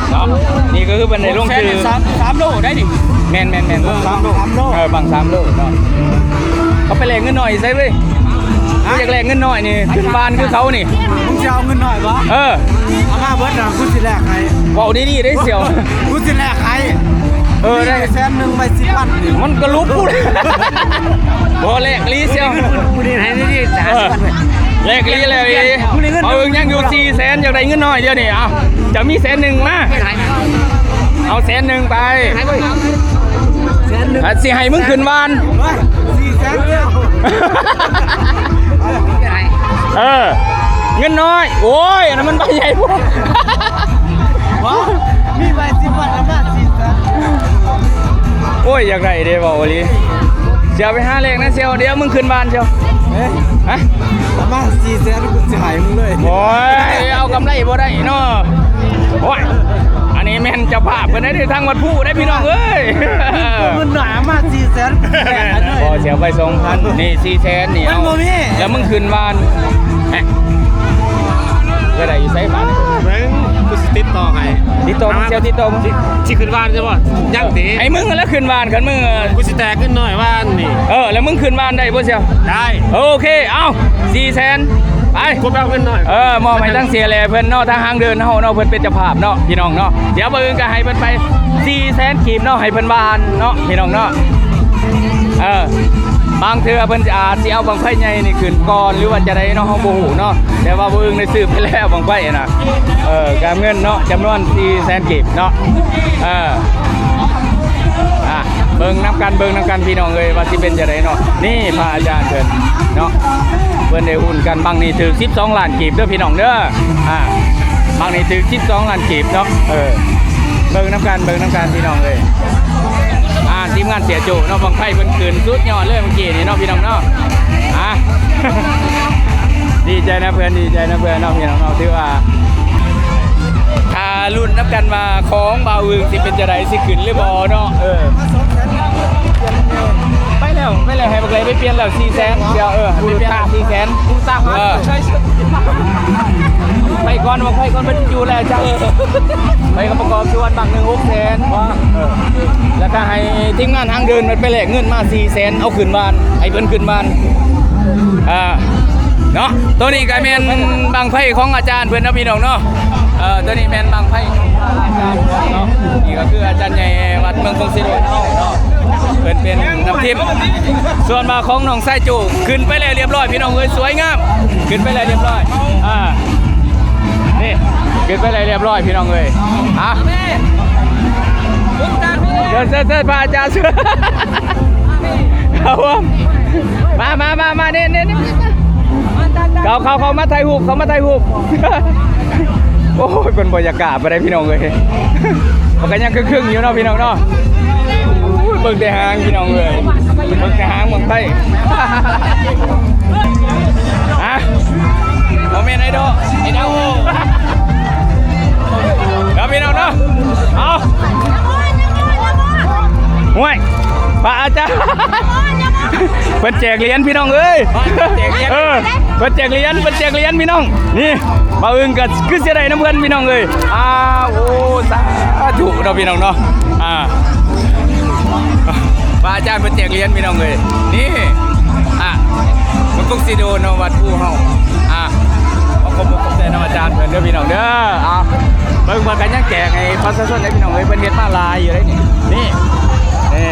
ເນາະ ນີ້ກໍຄືເພິ່ນໄດ້ລົງຊື່ ສາມ ສາມໂລໄດ້ນີ້ ແມ່ນໆໆ ສາມໂລ ເອີ ບັ້ງສາມໂລເນາະ ເຂົາໄປແລກເງິນໜ້ອຍໃສເວີຍ? ກູຢາກແລກເງິນໜ້ອຍນີ້ ຂຶ້ນບ້ານຄືເຂົານີ້ ມຶງຊິເອົາເງິນໜ້ອຍບໍ່? ເອີ ເອົາມາເບິດນະ ກູຊິແລກໃຫ້ ເວົ້າດີໆເດ້ສ່ຽວ ກູຊິແລກໃຫ້ ເອີ ເອີ ໄດ້ແສນໜຶ່ງ ໄປສິບພັນນີ້ ມັນກະຫຼຸບພຸ້ນ ບໍ່ແລກອີ່ຫຼີຊຽວ ມື້ນີ້ໃຫ້ນີ້ສາມສິບພັນ ເອີ ແລກອີ່ຫຼີ ແລກອີ່ຫຼີ ມື້ນີ້ເງິນ ເອົາ ຍັງຢູ່ສີ່ແສນ ຢາກໄດ້ເງິນໜ້ອຍດຽວນີ້ ເອົາ ເຈົ້າມີແສນໜຶ່ງ ມາ ເອົາແສນໜຶ່ງໄປ ໃຫ້ເບິ່ງ ແສນໜຶ່ງ ອາ ຊິໃຫ້ມຶງຂຶ້ນບ້ານ ໂອ້ຍ ສີ່ແສນ ເອີ ເງິນນ້ອຍ ໂອ້ຍ ອັນນັ້ນມັນໃບໃຫຍ່ໂພດ ບໍ່ ມີໃບສິບພັນລະມາສີ່ແສນ ໂອ້ຍ ຢາກໄດ້ເດ້ ເວົ້າອີ່ຫຼີ ຊິເອົາໄປຫາແລກນະ ຊິເອົາ ດຽວມຶງຂຶ້ນບ້ານ ຊິເອົາ ເອີ ຮະ ລະມາສີ່ແສນ ກູຊິໃຫ້ມຶງເລີຍ ໂອ້ຍ ເອົາກຳໄລບໍ່ໄດ້ເນາະ ໂອ້ຍ ອັນນີ້ແມ່ນເຈົ້າພາບເພິ່ນໄດ໋ ທາງວັດພູໄດ໋ ພີ່ນ້ອງເອີຍ ເງິນໜ້ອຍ ເອົາມາສີ່ແສນ ພໍເສຍໄປສອງພັນ ນີ້ສີ່ແສນ ນີ້ ມັນບໍ່ມີ ແລ້ວມຶງຂຶ້ນບ້ານ ແຮະ ບໍ່ໄດ້ຢູ່ໃສບາດນີ້ ເບິ່ງ ກູຊິຕິດຕໍ່ໃຫ້ ຕິດຕໍ່ ເອົາມາ ຊິຕິດຕໍ່ ຊິ ຊິຂຶ້ນບ້ານໃຊ່ບໍ່ ຍັງຕິ ໃຫ້ມຶງຫັ້ນແຫຼະຂຶ້ນບ້ານ ຄັນມຶງ ກູຊິແຕກເງິນໜ້ອຍວ່ານີ້ ເອີ ແລ້ວມຶງຂຶ້ນບ້ານໄດ້ບໍ່ ຊິ ໄດ້ ໂອເຄ ເອົາ ສີ່ແສນ ໄປ ກູໄປເອົາເງິນໜ້ອຍ ເອີ ມອບໃຫ້ທາງເສຍແຫຼເພິ່ນເນາະ ທາງທາງເດີນເຮົາເນາະ ເພິ່ນເປັນເຈົ້າພາບເນາະ ພີ່ນ້ອງເນາະ ດຽວມື້ອື່ນກະໃຫ້ເພິ່ນໄປສີ່ແສນກີບເນາະ ໃຫ້ເພິ່ນບ້ານເນາະ ພີ່ນ້ອງເນາະ ເອີ ບາງເທື່ອເພິ່ນອາດຊິເອົາບັ້ງໄຟໃຫຍ່ນີ້ຂຶ້ນກ່ອນ ຫຼືວ່າຈັ່ງໃດເນາະ ເຮົາບໍ່ຮູ້ເນາະ ແຕ່ວ່າມື້ອື່ນໄດ້ຊື້ໄປແລ້ວບັ້ງໄຟຫັ້ນນະ ເອີ ກະເງິນເນາະ ຈຳນວນສີ່ແສນກີບເນາະ ເອີ ອ່ະ ເບິ່ງນຳກັນ ເບິ່ງນຳກັນ ພີ່ນ້ອງເອີຍ ວ່າຊິເປັນຈັ່ງໃດເນາະ ນີ້ພະອາຈານເພິ່ນເນາະ ເພິ່ນໄດ້ຫຸ້ນກັນ ບັ້ງນີ້ຖືກສິບສອງລ້ານກີບເດີ ພີ່ນ້ອງເດີ ອ່າ ບັ້ງນີ້ຖືກສິບສອງລ້ານກີບເນາະ ເອີ ເບິ່ງນຳກັນ ເບິ່ງນຳກັນ ພີ່ນ້ອງເອີຍ ອ່າ ທີມງານເສຍໂຈເນາະ ບັ້ງໄຟເພິ່ນຂຶ້ນສຸດຍອດເລີຍເມື່ອກີ້ນີ້ເນາະ ພີ່ນ້ອງເນາະ ອ່າ ດີໃຈນຳເພິ່ນ ດີໃຈນຳເພິ່ນເນາະ ພີ່ນ້ອງເນາະ ຖືວ່າ ຖ້າລຸ້ນນຳກັນວ່າຂອງບ່າວອຶ່ງຊິເປັນຈັ່ງໃດ ຊິຂຶ້ນຫຼືບໍ່ເນາະ ເອີ ໄປແລ້ວ ໄປແລ້ວ ໃຫ້ບັກໄຫຼໄປປ່ຽນແລ້ວ ສີ່ແສນ ດຽວ ເອີ ໃຫ້ໄປປ່ຽນແລ້ວ ສີ່ແສນ ເອີ ໄປກ່ອນ ໄປກ່ອນ ມັນຢູ່ແລ້ວຈ້າ ໄປກັບປະກອບສ່ວນບັ້ງໜຶ່ງ ຫົກແສນ ເອີ ແລ້ວກະໃຫ້ທີມງານທາງເດີນມັນໄປແລກເງິນມາ ສີ່ແສນ ເອົາຂຶ້ນບ້ານ ໃຫ້ເພິ່ນຂຶ້ນບ້ານ ອ່າ ເນາະ ໂຕນີ້ກະແມ່ນບັ້ງໄຟຂອງອາຈານເພິ່ນເນາະ ພີ່ນ້ອງເນາະ ເອີ ໂຕນີ້ແມ່ນບັ້ງໄຟຂອງອາຈານເນາະ ນີ້ກະຄືອາຈານໃຫຍ່ວັດເມືອງຄົງເຊໂດນເຮົາເນາະ ເພິ່ນເປັນນຳທີມ ສ່ວນວ່າຂອງນ້ອງຊາຍໂຈຂຶ້ນໄປແລ້ວລຽບຮ້ອຍ ພີ່ນ້ອງເອີຍ ສວຍງາມ ຂຶ້ນໄປແລ້ວລຽບຮ້ອຍ ອ່າ ນີ້ ຂຶ້ນໄປແລ້ວລຽບຮ້ອຍ ພີ່ນ້ອງເອີຍ ອ່າ ເຊີນ ເຊີນ ເຊີນ ພະອາຈານ ເຊີນ ຄັບຜົມ ມາ ມາ ມາ ມາ ນີ້ ນີ້ ນີ້ ເຂົ້າ ເຂົ້າ ເຂົ້າມາຖ່າຍຮູບ ເຂົ້າມາຖ່າຍຮູບ ໂອ້ຍ ເພິ່ນບໍ່ຢາກກ້າປານໃດ ພີ່ນ້ອງເອີຍ ມັນກະຍັງຄຶ່ງໆຢູ່ເນາະ ພີ່ນ້ອງເນາະ ໂອ້ຍ ເບິ່ງແຕ່ຫາງ ພີ່ນ້ອງເອີຍ ເບິ່ງແຕ່ຫາງບັ້ງໄຟ ຮະ ບໍ່ແມ່ນໄອດອລ ໄອດອລ ເນາະ ພີ່ນ້ອງເນາະ ເອົາ ຫ້ວຍ ພະອາຈານ ເພິ່ນແຈກຫຼຽນ ພີ່ນ້ອງເອີຍ ເອີ ເພິ່ນແຈກຫຼຽນ ເພິ່ນແຈກຫຼຽນ ພີ່ນ້ອງ ນີ້ ບ່າວອຶ່ງກະຄືຊິໄດ້ນຳເພິ່ນ ພີ່ນ້ອງເອີຍ ອ່າ ໂອ້ ສາທຸເນາະ ພີ່ນ້ອງເນາະ ອ່າ ພະອາຈານເພິ່ນແຈກຫຼຽນ ພີ່ນ້ອງເອີຍ ນີ້ ອ່າ ມັນຄົງຊິໂດນເນາະ ວັດພູເຮົາ ອ່າ ຂໍຂອບອົກຂອບໃຈນຳອາຈານເພິ່ນເດີພີ່ນ້ອງເດີ ອ່າ ເບິ່ງເພິ່ນກະຍັງແຈກໃຫ້ປະຊາຊົນເດ້ພີ່ນ້ອງເອີຍ ເພິ່ນເຮັດມາຫຼາຍຢູ່ເດ້ນີ້ ນີ້ ນີ້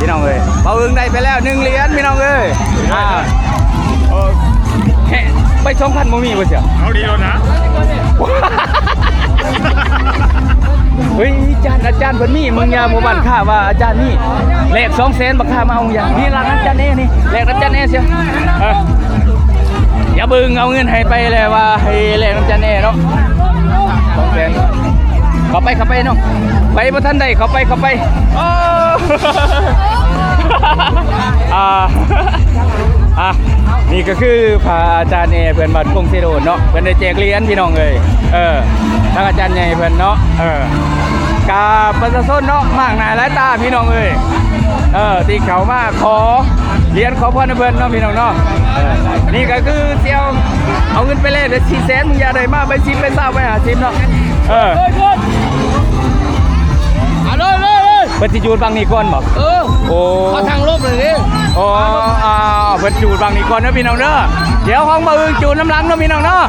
ພີ່ນ້ອງເອີຍ ບ່າວອຶ່ງໄດ້ໄປແລ້ວໜຶ່ງຫຼຽນພີ່ນ້ອງເອີຍ ອ່າ ໂອເຄ ໄປສອງພັນບໍ່ມີບໍ່ເຊື່ອ ເອົາດີໂລດນະ ເຮີ້ຍ ອາຈານ ອາຈານເພິ່ນມີ ເບິ່ງຢາໝູ່ບ້ານຂ້າວ່າອາຈານມີ ແລກສອງແສນ ບັກຂ້າມາເອົາຢາ ນີ້ລະນຳຈານແນ່ນີ້ ແລກນຳຈານແນ່ເຊື່ອ ເອີ ດຽວເບິ່ງເອົາເງິນໃຫ້ໄປແລ້ວວ່າໃຫ້ແລກນຳຈານແນ່ເນາະ ສອງແສນ ເຂົ້າໄປ ເຂົ້າໄປນ້ອງ ໃຜບໍ່ທັນໄດ້ ເຂົ້າໄປ ເຂົ້າໄປ ໂອ້ ອ່າ ອ່າ ນີ້ກະຄືພະອາຈານແອເພິ່ນວັດຄົງເຊໂດນເນາະ ເພິ່ນໄດ້ແຈກຫຼຽນພີ່ນ້ອງເອີຍ ເອີ ທາງອາຈານໃຫຍ່ເພິ່ນເນາະ ເອີ ກະປະຊາຊົນເນາະ ມາກໜ້າຫຼາຍຕາພີ່ນ້ອງເອີຍ ເອີ ທີ່ເຂົ້າມາຂໍຫຼຽນຂໍພອນນຳເພິ່ນເນາະພີ່ນ້ອງເນາະ ເອີ ນີ້ກະຄືຊິເອົາ ເອົາເງິນໄປແລກໄດ້ສີ່ແສນ ມຶງຢ່າໄດ້ມາໃບສິບ ໃບຊາວ ໃບຫ້າສິບເນາະ ເອີ ເພິ່ນຊິຈູດບັ້ງນີ້ກ່ອນບໍ່ ເອີ ໂອ້ ເຂົາທາງລົບເລີຍເດ້ ອໍ ອ່າ ເພິ່ນຈູດບັ້ງນີ້ກ່ອນເດີພີ່ນ້ອງເດີ ດຽວຂອງບ່າວອຶ່ງຈູດນຳຫຼັງເນາະພີ່ນ້ອງເນາະ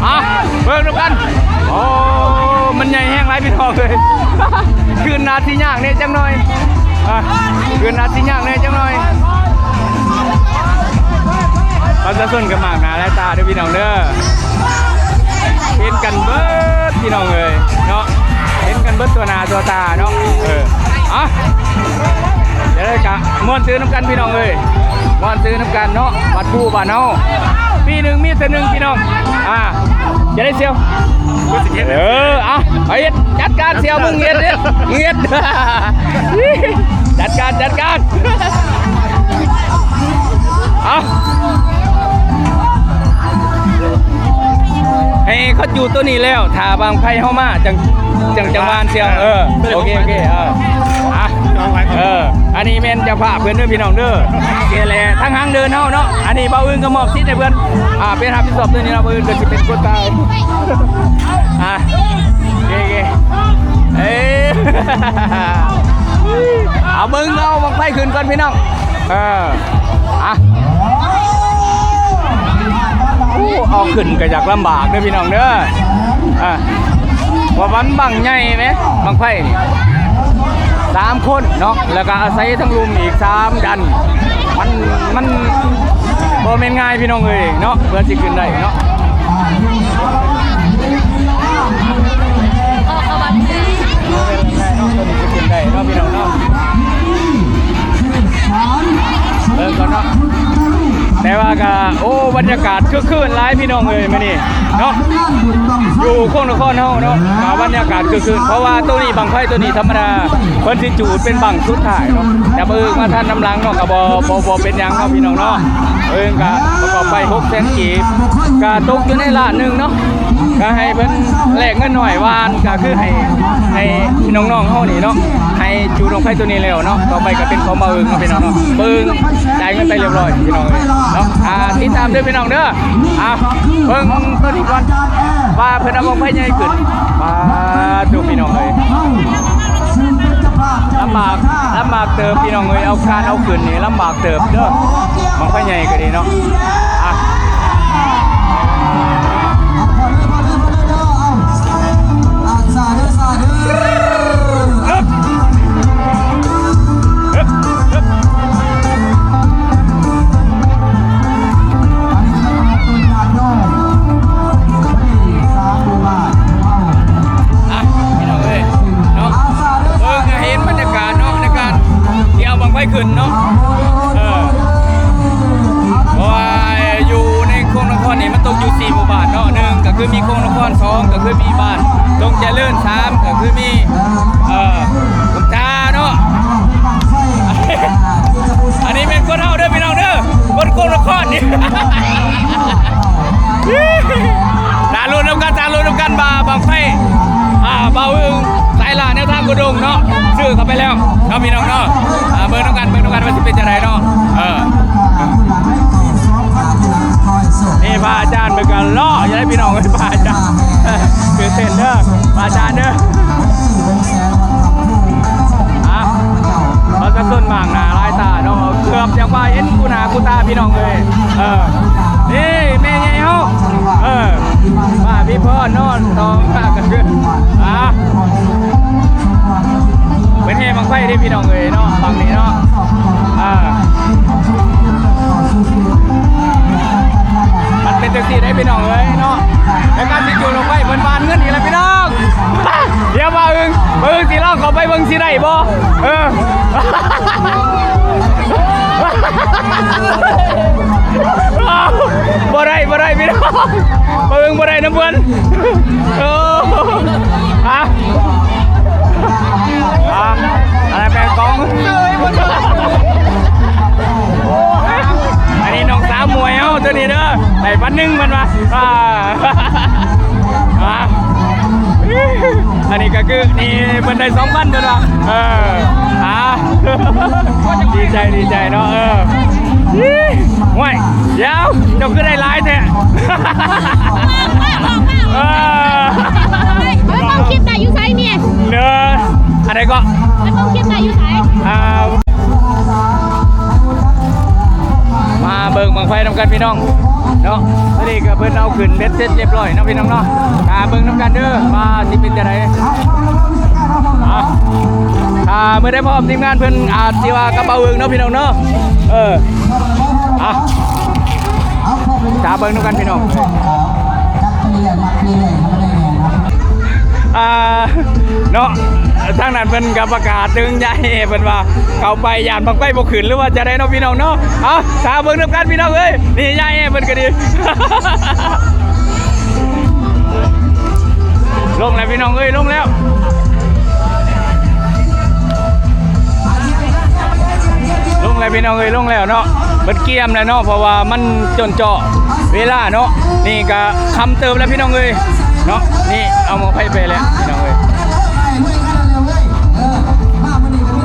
ອ່າ ເບິ່ງນຳກັນ ໂອ້ ມັນໃຫຍ່ແຮງຫຼາຍພີ່ນ້ອງເອີຍ ຂຶ້ນອາດຊິຍາກແດ່ຈັກໜ່ອຍ ອ່າ ຂຶ້ນອາດຊິຍາກແດ່ຈັກໜ່ອຍ. ປະຊາຊົນກໍມາກໜ້າຫຼາຍຕາເດີພີ່ນ້ອງເດີ ເຫັນກັນເບິດພີ່ນ້ອງເອີຍເນາະ ເຫັນກັນເບິດຕົວໜ້າຕົວຕາເນາະ. ເອີ ອ່ະ ຈະໄດ້ກະມ່ວນຊື່ນນຳກັນພີ່ນ້ອງເອີຍ ມ່ວນຊື່ນນຳກັນເນາະ ວັດພູບ້ານເຮົາ ປີໜຶ່ງມີເທື່ອໜຶ່ງພີ່ນ້ອງ. ອ່າ ຈະໄດ້ສ່ຽວ ເອີ ອ່ະ ເຮັດ ຈັດການສ່ຽວ ມຶງເຮັດເດ້ ມຶງເຮັດ ຈັດການ ຈັດການ ເອົາ ໃຫ້ເຂົາຈູດໂຕນີ້ແລ້ວ ຖ້າບັ້ງໄຟເຮົາມາ ຈັ່ງ ຈັ່ງ ຈັ່ງຫວ່ານສ່ຽວ. ເອີ ໂອເຄ ໂອເຄ ເອີ ອ່ະ ເອີ ອັນນີ້ແມ່ນເຈົ້າພາບເພິ່ນເດີພີ່ນ້ອງເດີ ນີ້ແຫຼະ ທາງຫາງເດີນເຮົາເນາະ. ອັນນີ້ບ່າວອຶ່ງກໍມອບສິດໃຫ້ເພິ່ນ ອ່າ ເປັນຮັບຜິດຊອບໂຕນີ້ເນາະ ບ່າວອຶ່ງກໍຊິເປັນຄົນກາງ ອ່ະ ເອີ ເອີ ເອົາເບິ່ງ ເອົາບັ້ງໄຟຂຶ້ນກ່ອນພີ່ນ້ອງ. ເອີ ອ່ະ ໂອ້ ເອົາຂຶ້ນກໍຢາກລຳບາກເດີພີ່ນ້ອງເດີ ອ່ະ ເພາະວ່າມັນບັ້ງໃຫຍ່ແໝ ບັ້ງໄຟນີ້ ສາມຄົນເນາະ ແລ້ວກໍອາໄສທາງລຸ່ມອີກສາມດັນ ມັນ ມັນບໍ່ແມ່ນງ່າຍພີ່ນ້ອງເອີຍເນາະ ເພື່ອຊິຂຶ້ນໄດ້ເນາະ. ເບິ່ງກ່ອນເນາະ ແຕ່ວ່າກໍ ໂອ້ ບັນຍາກາດຄຶກຄື້ນຫຼາຍພີ່ນ້ອງເອີຍ ມື້ນີ້ເນາະ ຢູ່ຄົງນະຄອນເຮົາເນາະ ອ່າ ບັນຍາກາດຄຶກຄື້ນ ເພາະວ່າໂຕນີ້ ບັ້ງໄຟໂຕນີ້ທຳມະດາ ເພິ່ນຊິຈູດເປັນບັ້ງສຸດທ້າຍເນາະ ແຕ່ບັງເອີນມາທັນນຳຫຼັງເນາະ ກໍບໍ່ ບໍ່ ບໍ່ເປັນຫຍັງເນາະພີ່ນ້ອງເນາະ. ເອີ ກໍປະກອບໄປຫົກແສນກີບ ກໍຕົກຢູ່ໃນລ້ານໜຶ່ງເນາະ ກໍໃຫ້ເພິ່ນແລກເງິນໜ້ອຍຫວານ ກໍຄືໃຫ້ ໃຫ້ນ້ອງໆເຮົານີ້ເນາະ ໃຫ້ຈູດບັ້ງໄຟໂຕນີ້ແລ້ວເນາະ ຕໍ່ໄປກໍເປັນຂອງບ່າວອຶ່ງເນາະພີ່ນ້ອງເນາະ. ບ່າວອຶ່ງຈ່າຍເງິນໄປຮຽບຮ້ອຍພີ່ນ້ອງເອີຍເນາະ. ອ່າ ຕິດຕາມເດີພີ່ນ້ອງເດີ ອ່າ ເບິ່ງໂຕນີ້ກ່ອນ ວ່າເພິ່ນເອົາບັ້ງໄຟໃຫຍ່ຂຶ້ນ ປາດໂທ້ ພີ່ນ້ອງເອີຍ ລຳບາກ ລຳບາກເຕີບພີ່ນ້ອງເອີຍ ເອົາ ການເອົາຂຶ້ນນີ້ລຳບາກເຕີບເດີ ບັ້ງໄຟໃຫຍ່ກໍດີເນາະ. ອ່ະ ອ່ະ ພີ່ນ້ອງເອີຍເນາະ ເບິ່ງໃຫ້ເຫັນບັນຍາກາດເນາະ ໃນການທີ່ເອົາບັ້ງໄຟຂຶ້ນເນາະ. ເອີ ເພາະວ່າຢູ່ໃນຄົງນະຄອນນີ້ ມັນຕົກຢູ່ສີ່ໝູ່ບ້ານເນາະ ໜຶ່ງກໍຄືມີຄົງນະຄອນ ສອງກໍຄືມີບ້ານດົງຈະເລີນ ສາມກໍຄືມີ ເອີ ກຸມທາເນາະ. ອັນນີ້ແມ່ນຄົນເຮົາເດີພີ່ນ້ອງເດີ ຄົນຄົງນະຄອນນີ້ ຖ້າລຸ້ນນຳກັນ ຖ້າລຸ້ນນຳກັນວ່າບັ້ງໄຟ ອ່າ ບ່າວອຶ່ງ ສາຍລ່າແນວທາງໂຄດົງເນາະ ຊື້ເຂົ້າໄປແລ້ວເນາະ ພີ່ນ້ອງເນາະ. ອ່າ ເບິ່ງນຳກັນ ເບິ່ງນຳກັນວ່າຊິເປັນຈັ່ງໃດເນາະ. ເອີ ນີ້ພະອາຈານເພິ່ນກໍເລາະຢູ່ເດ້ພີ່ນ້ອງເອີຍ ພະອາຈານ ຄືເຊັ່ນເດີ ພະອາຈານເດີ. ອ່ະ ປະຊາຊົນມາກໜ້າຫຼາຍຕາເນາະ ເກືອບຈະບໍ່ເຫັນຄູ່ໜ້າຄູ່ຕາພີ່ນ້ອງເອີຍ. ເອີ ນີ້ແມ່ໃຫຍ່ເຮົາ ເອີ ປ້າພິພອນເນາະ ຕ້ອງພາກັນຂຶ້ນ ອ່ະ ເປັນແຫ່ບັ້ງໄຟເດ້ພີ່ນ້ອງເອີຍເນາະ ບັ້ງນີ້ເນາະ. ອ່າ ມັນເປັນຈັ່ງຊີ້ເດ້ພີ່ນ້ອງເອີຍເນາະ ໃນການຊິຈູດບັ້ງໄຟ ເພິ່ນຫວ່ານເງິນອີກແລ້ວພີ່ນ້ອງ. ດຽວບ່າວອຶ່ງ ບ່າວອຶ່ງຊິລອງເຂົ້າໄປເບິ່ງຊິໄດ້ບໍ່? ເອີ ບໍ່ໄດ້ ບໍ່ໄດ້ພີ່ນ້ອງ ບ່າວອຶ່ງບໍ່ໄດ້ນຳເພິ່ນ. ໂອ້ ຮະ ອ່ະ ອັນນັ້ນແມ່ນຂອງ ອັນນີ້ນ້ອງສາວໝວຍເຮົາໂຕນີ້ເດີ ໄດ້ພັນໜຶ່ງເພິ່ນວ່າ ອ່າ ອ່າ ອັນນີ້ກໍຄື ນີ້ເພິ່ນໄດ້ສອງພັນເພິ່ນວ່າ ເອີ ອ່າ ດີໃຈ ດີໃຈເນາະ. ເອີ ໂອ້ຍ ດຽວ ເຈົ້າຄືໄດ້ຫຼາຍແທ້? ເອີ ໄປເບິ່ງຄລິບໄດ້ຢູ່ໃສນີ້? ເດີ ອັນໃດກໍ? ໄປເບິ່ງຄລິບໄດ້ຢູ່ໃສ? ອ່າ ມາເບິ່ງບັ້ງໄຟນຳກັນພີ່ນ້ອງ. ເນາະ. ຕອນນີ້ກໍເພິ່ນເອົາຂຶ້ນເບັດເສັດຮຽບຮ້ອຍເນາະ ພີ່ນ້ອງເນາະ. ຖ້າເບິ່ງນຳກັນເດີວ່າຊິເປັນຈັ່ງໃດ. ອ່ະ ຖ້າມື້ໃດພ້ອມ ທີມງານເພິ່ນອາດຊິວ່າກັບບ່າວເອີງເນາະ ພີ່ນ້ອງເນາະ. ເອີ ອ່ະ ຖ້າເບິ່ງນຳກັນ ພີ່ນ້ອງ. ອ່າ ເນາະ ທາງນັ້ນເພິ່ນກໍປະກາດເຖິງຍາແຮ່ ເພິ່ນວ່າເຂົ້າໄປຢ້ານບັ້ງໄຟບໍ່ຂຶ້ນ ຫຼືວ່າຈັ່ງໃດເນາະ ພີ່ນ້ອງເນາະ. ເອົາ ຖ້າເບິ່ງນຳກັນ ພີ່ນ້ອງເອີຍ. ນີ້ຍາແຮ່ເພິ່ນກໍດີ ລົງແລ້ວ ພີ່ນ້ອງເອີຍ ລົງແລ້ວ. ລົງແລ້ວ ພີ່ນ້ອງເອີຍ ລົງແລ້ວເນາະ. ເບິດກຽມແລ້ວເນາະ ເພາະວ່າມັນຈົນເຈາະເວລາເນາະ. ນີ້ກະຄ່ຳເຕີບແລ້ວ ພີ່ນ້ອງເອີຍເນາະ. ນີ້ເອົາໝໍ້ໄຟໄປແລ້ວ ພີ່ນ້ອງເອີຍ.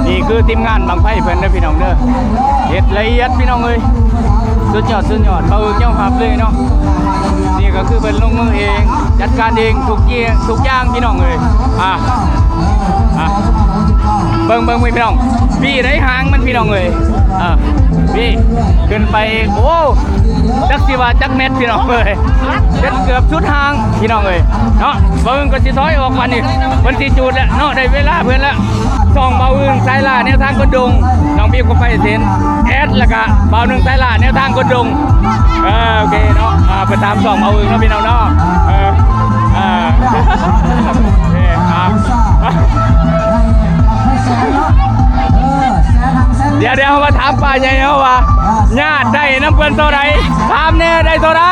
ນີ້ຄືທີມງານບັ້ງໄຟເພິ່ນເດີ ພີ່ນ້ອງເດີ ເຮັດລະອຽດ ພີ່ນ້ອງເອີຍ. ສຸດຍອດ ສຸດຍອດ ບ່າວເອີງຍອມຮັບເລີຍເນາະ. ນີ້ກໍຄືເພິ່ນລົງມືເອງ ຈັດການເອງທຸກຢ່າງ ທຸກຢ່າງ ພີ່ນ້ອງເອີຍ. ອ່າ ອ່າ ເບິ່ງ ເບິ່ງ ເບິ່ງ ພີ່ນ້ອງ ປີ້ໄດ້ຫາງມັນ ພີ່ນ້ອງເອີຍ. ອ່າ ນີ້ຂຶ້ນໄປ ໂອ້ ຈັກຊິວ່າຈັກແມັດ ພີ່ນ້ອງເອີຍ ເປັນເກືອບສຸດຫາງ ພີ່ນ້ອງເອີຍເນາະ. ເບິ່ງ ກໍຊິຖອຍອອກບາດນີ້ ເພິ່ນຊິຈູດແລ້ວເນາະ ໄດ້ເວລາເພິ່ນແລ້ວ. ຊ່ອງບ່າວອຶ່ງສາຍລ່າແນວທາງຄົນດົງ ນ້ອງບິວກໍໄປເຊັນແອັດ ແລ້ວກະບ່າວໜຶ່ງສາຍລ່າແນວທາງຄົນດົງ. ເອີ ໂອເຄເນາະ ອ່າ ໄປຕາມຊ່ອງບ່າວອຶ່ງເນາະ ພີ່ນ້ອງເນາະ. ເອີ ອ່າ ເອີ ອ່າ ດຽວໆ ເຮົາມາຖາມປ້າໃຫຍ່ເຮົາວ່າ ຍາດໄດ້ນຳເພິ່ນເທົ່າໃດ? ຖາມແດ່ ໄດ້ເທົ່າໃດ?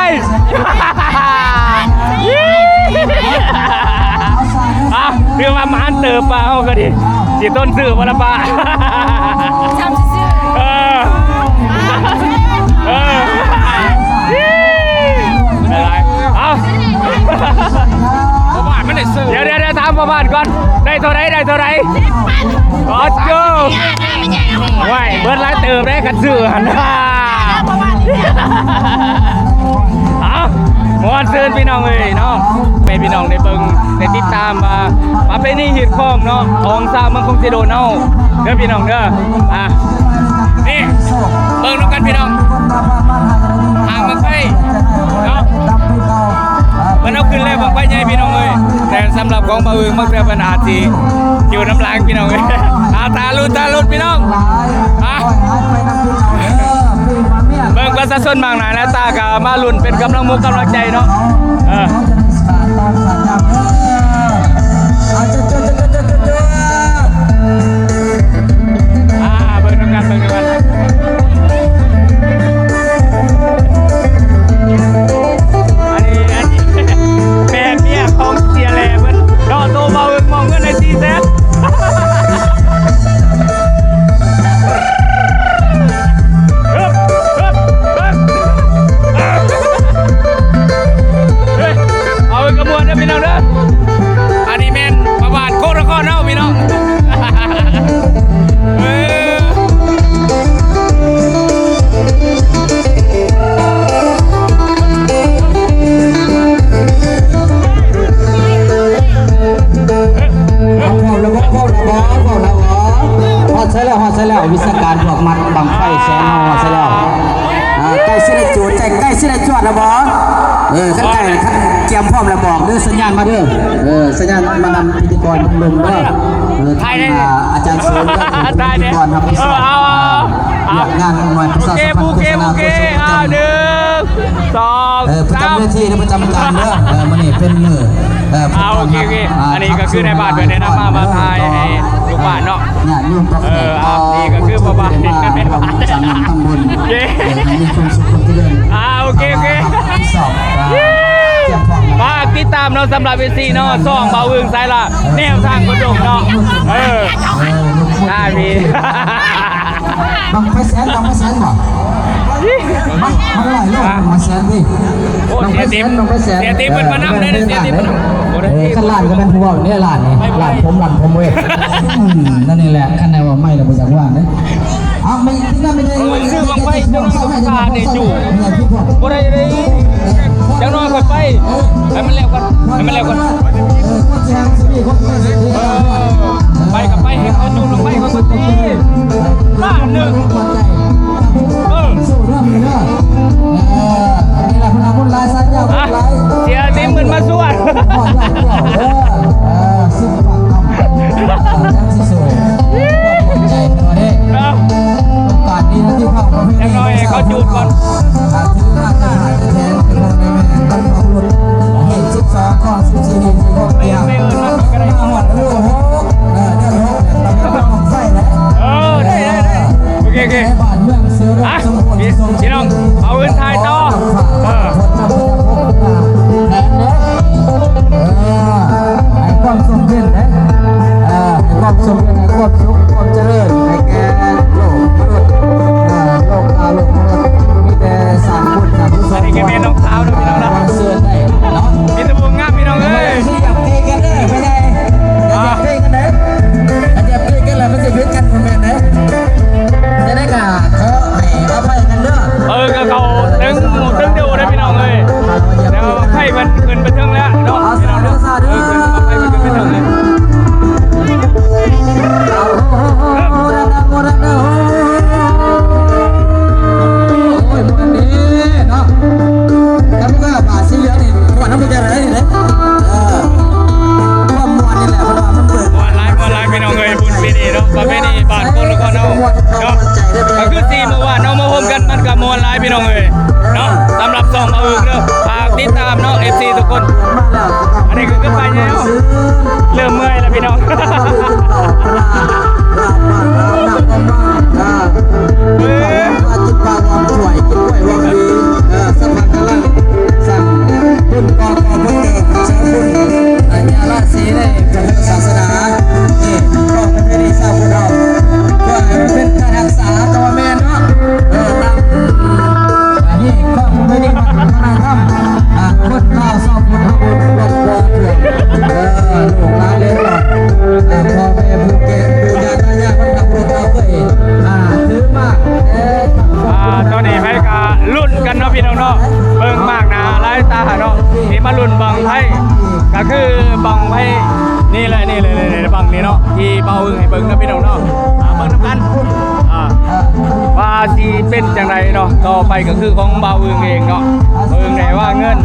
ອ່ະ ຖືວ່າໝານເຕີບ ປ້າເຮົາກໍດີ ຊິທົນຊື້ບໍ່ລະປ້າ? ຊ້ຳຊື່ໆ ເອີ ເອີ ເອົາ ພໍ່ບ້ານມັນໄດ້ຊື້ ດຽວໆ ຖາມພໍ່ບ້ານກ່ອນ ໄດ້ເທົ່າໃດ? ໄດ້ເທົ່າໃດ? ອໍ ໂຈ້ ໂອ້ຍ ເບິດຫຼາຍເຕີບເດ້ ຄັນຊື້ຫັ້ນ. ເອົາ ມ່ວນຊື່ນ ພີ່ນ້ອງເອີຍເນາະ ໃຫ້ພີ່ນ້ອງໄດ້ເບິ່ງໄດ້ຕິດຕາມວ່າປະເພນີຮີດຄອງເນາະ ຂອງຊາວເມືອງຄົງເຊໂດນເຮົາເດີ ພີ່ນ້ອງເດີ. ອ່າ ນີ້ ເບິ່ງນຳກັນ ພີ່ນ້ອງ ຫາງບັ້ງໄຟເນາະ ເພິ່ນເອົາຂຶ້ນແລ້ວ ບັ້ງໄຟໃຫຍ່ ພີ່ນ້ອງເອີຍ. ແຕ່ສຳລັບຂອງບ່າວອຶ່ງ ບາງເທື່ອເພິ່ນອາດຊິຢູ່ນຳຫຼັງ ພີ່ນ້ອງເອີຍ. ອ່າ ຖ້າລຸ້ນ ຖ້າລຸ້ນ ພີ່ນ້ອງ. ອ່າ ເບິ່ງປະຊາຊົນມາກໜ້າຫຼາຍຕາກໍມາລຸ້ນເປັນກຳລັງມົກກຳລັງໃຈເນາະ. ເອີ ອ່າ ເບິ່ງນຳກັນ ເບິ່ງນຳກັນ. ອັນນີ້ ອັນນີ້ແມ່ເມຍຂອງເສຍແຫຼເພິ່ນເນາະ ໂທມາເບິ່ງ ມອບເງິນໃຫ້ສີ່ແສນ. ເອີ ເອີ ເອີ ເອີ ເອີ ເອີ ເອົາກະມວນເດີພີ່ນ້ອງເດີ. ອັນນີ້ແມ່ນປະຫວັດໂຄນະຄອນເຮົາພີ່ນ້ອງ. ເອີ ເອົາ ເວົ້າແລ້ວບໍ່? ເວົ້າແລ້ວບໍ່? ເວົ້າແລ້ວບໍ່? ຮອດໃສແລ້ວ? ຮອດໃສແລ້ວ? ວິຊາການພວກມັດບັ້ງໄຟແສນເຮົາຮອດໃສແລ້ວ? ອ່າ ໃກ້ຊິໄດ້ຈູດ ໃກ້ ໃກ້ຊິໄດ້ຈວດແລ້ວບໍ່? ເອີ ຄັນໃກ້ ຄັນກຽມພ້ອມແລ້ວບອກເດີ ສັນຍານມາເດີ. ເອີ ສັນຍານມານຳພິທີກອນເບິ່ງເດີ. ເອີ ທາງ ອ່າ ອາຈານເສີມກໍເປັນພິທີກອນຮັບຜິດຊອບ ເອີ ເອົາ ເອົາ ວຽກງານໜ່ວຍປະຊາສຳພັນໂຄສະນາ ໂຄສະນາປະຈຳ ອ່າ ໜຶ່ງ ສອງ ເອີ ປະຈຳເວທີ ປະຈຳການເດີ. ເອີ ມື້ນີ້ເປັນມື້ ເອີ ອ່າ ໂອເຄ ໂອເຄ ອ່າ ອັນນີ້ກໍຄືນາຍບ້ານເພິ່ນແນະນຳມາ ມາຖ່າຍໃຫ້ລູກບ້ານເນາະ. ຍາດໂຍມ ເອີ ອ່າ ນີ້ກໍຄືພໍ່ບ້ານ ເອີ ໃຫ້ມີຄວາມສຸກຄວາມຈະເລີນ ອ່າ ໂອເຄ ໂອເຄ ອ່າ ຮັບຜິດຊອບ ອ່າ ກຽມພ້ອມ ຝາກຕິດຕາມເນາະ ສຳລັບເອັຟຊີເນາະ ຊ່ອງບ່າວອຶ່ງສາຍລ່າ ແນວທາງຄົນດົງເນາະ. ເອີ ເອີ ໄດ້ມີ ບັ້ງໄຟແສນ ບັ້ງໄຟແສນບໍ່? ບັ້ງ ບັ້ງຮ້ອຍໂລ ບັ້ງໄຟແສນຕິ. ໂອ້ ບັ້ງໄຟແສນ ເສຍຕິບ ບັ້ງໄຟແສນ ເສຍຕິບເພິ່ນມານຳເດ້ ເສຍຕິບເພິ່ນ. ໂອ້ ເອີ ຄັນລ້ານກໍແມ່ນຜູ້ເວົ້ານີ້ ລ້ານນີ້ ລ້ານຜົມ ລ້ານຜົມເວີຍ. ອືມ ນັ້ນນີ້ແຫຼະ ຄັນໄດ້ວ່າໄມ້ລະບໍ່ຢາກວ່າງເດ້. ເອົາ ໄມ່ ທີ່ນັ້ນໄມ່ໄດ້ ເອີ ຊື້ບັ້ງໄຟ ເຈົ້ານ້ອຍກໍປະກາດໃຫ້ຢູ່ ບໍ່ໄດ້ເດ້. ຈັກໜ້ອຍຂ້ອຍໄປ ໃຫ້ມັນແລ້ວກ່ອນ ໃຫ້ມັນແລ້ວກ່ອນ. ເອີ ໄປກໍໄປ ໃຫ້ເຂົາຈູດບັ້ງໄຟເຂົາກ່ອນຕິ ລ້ານໜຶ່ງ. ເອີ ເອີ ນີ້ລະ ບຸນບັ້ງໄຟ ກໍຄືບັ້ງໄຟນີ້ແຫຼະ ນີ້ແຫຼະ ນີ້ແຫຼະ ບັ້ງນີ້ເນາະ ທີ່ບ່າວອຶ່ງໃຫ້ເບິ່ງນະພີ່ນ້ອງເນາະ ອ່າ ເບິ່ງນຳກັນ ອ່າ ວ່າຊິເປັນຈັ່ງໃດເນາະ ຕໍ່ໄປກໍຄືຂອງບ່າວອຶ່ງເອງເນາະ ບ່າວອຶ່ງໄດ້ວາງເງິນ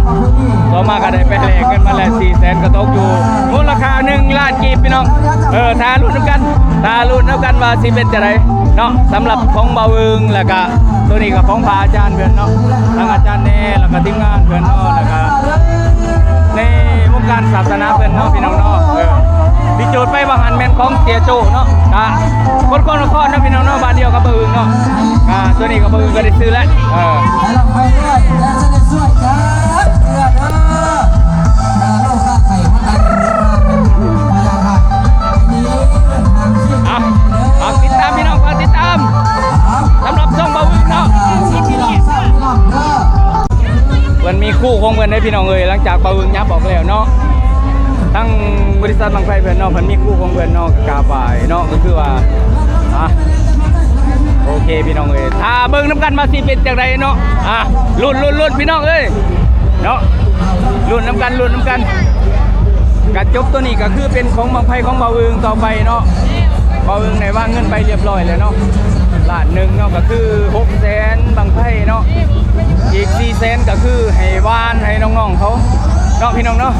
ຕໍ່ມາກໍໄດ້ໄປແລກເງິນມາແລ້ວ ສີ່ແສນ ກໍຕົກຢູ່ມູນລະຄ່າໜຶ່ງລ້ານກີບ ພີ່ນ້ອງ ເອີ ຖ້າລຸ້ນນຳກັນ ຖ້າລຸ້ນນຳກັນວ່າຊິເປັນຈັ່ງໃດເນາະ ສຳລັບຂອງບ່າວອຶ່ງ ແລ້ວກະ ໂຕນີ້ກໍຂອງພະອາຈານເພິ່ນເນາະ ທັງອາຈານແດ່ ແລ້ວກໍທີມງານເພິ່ນເນາະ ແລ້ວກໍໃນວົງການສາສະໜາເພິ່ນເນາະ ພີ່ນ້ອງເນາະ ເອີ ທີ່ໂຈດໄປວ່າຫັ້ນແມ່ນຂອງເສຍໂຈ້ເນາະ ກະຄົນ ຄົນນະຄອນເນາະ ພີ່ນ້ອງເນາະ ບ້ານດຽວກັບບ່າວອຶ່ງເນາະ ກະໂຕນີ້ກໍບ່າວອຶ່ງກໍໄດ້ຊື້ແລ້ວ ເອີ ອ່ະ ຝາກຕິດຕາມພີ່ນ້ອງ ຝາກຕິດຕາມສຳລັບຊ່ອງບ່າວອຶ່ງເນາະ ເພິ່ນມີຄູ່ຂອງເພິ່ນເດ້ພີ່ນ້ອງເອີຍ ຫຼັງຈາກບ່າວອຶ່ງຫຍັບອອກແລ້ວເນາະ ທາງບໍລິສັດບັ້ງໄຟເພິ່ນເນາະ ເພິ່ນມີຄູ່ຂອງເພິ່ນເນາະ ກະກາບໄຫວ້ເນາະ ກໍຄືວ່າ ອ່ະ ໂອເຄພີ່ນ້ອງເອີຍ ຖ້າເບິ່ງນຳກັນວ່າຊິເປັນຈັ່ງໃດເນາະ ອ່ະ ລຸ້ນ ລຸ້ນ ລຸ້ນ ພີ່ນ້ອງເອີຍ ເນາະ ລຸ້ນນຳກັນ ລຸ້ນນຳກັນ ກະຈົບໂຕນີ້ກໍຄືເປັນຂອງບັ້ງໄຟຂອງບ່າວອຶ່ງຕໍ່ໄປເນາະ ບ່າວອຶ່ງໄດ້ວາງເງິນໄປຮຽບຮ້ອຍແລ້ວເນາະ ລ້ານໜຶ່ງເນາະ ກໍຄືຫົກແສນບັ້ງໄຟເນາະ ອີກສີ່ແສນກໍຄືໃຫ້ວານໃຫ້ນ້ອງໆເຂົາເນາະ ພີ່ນ້ອງເນາະ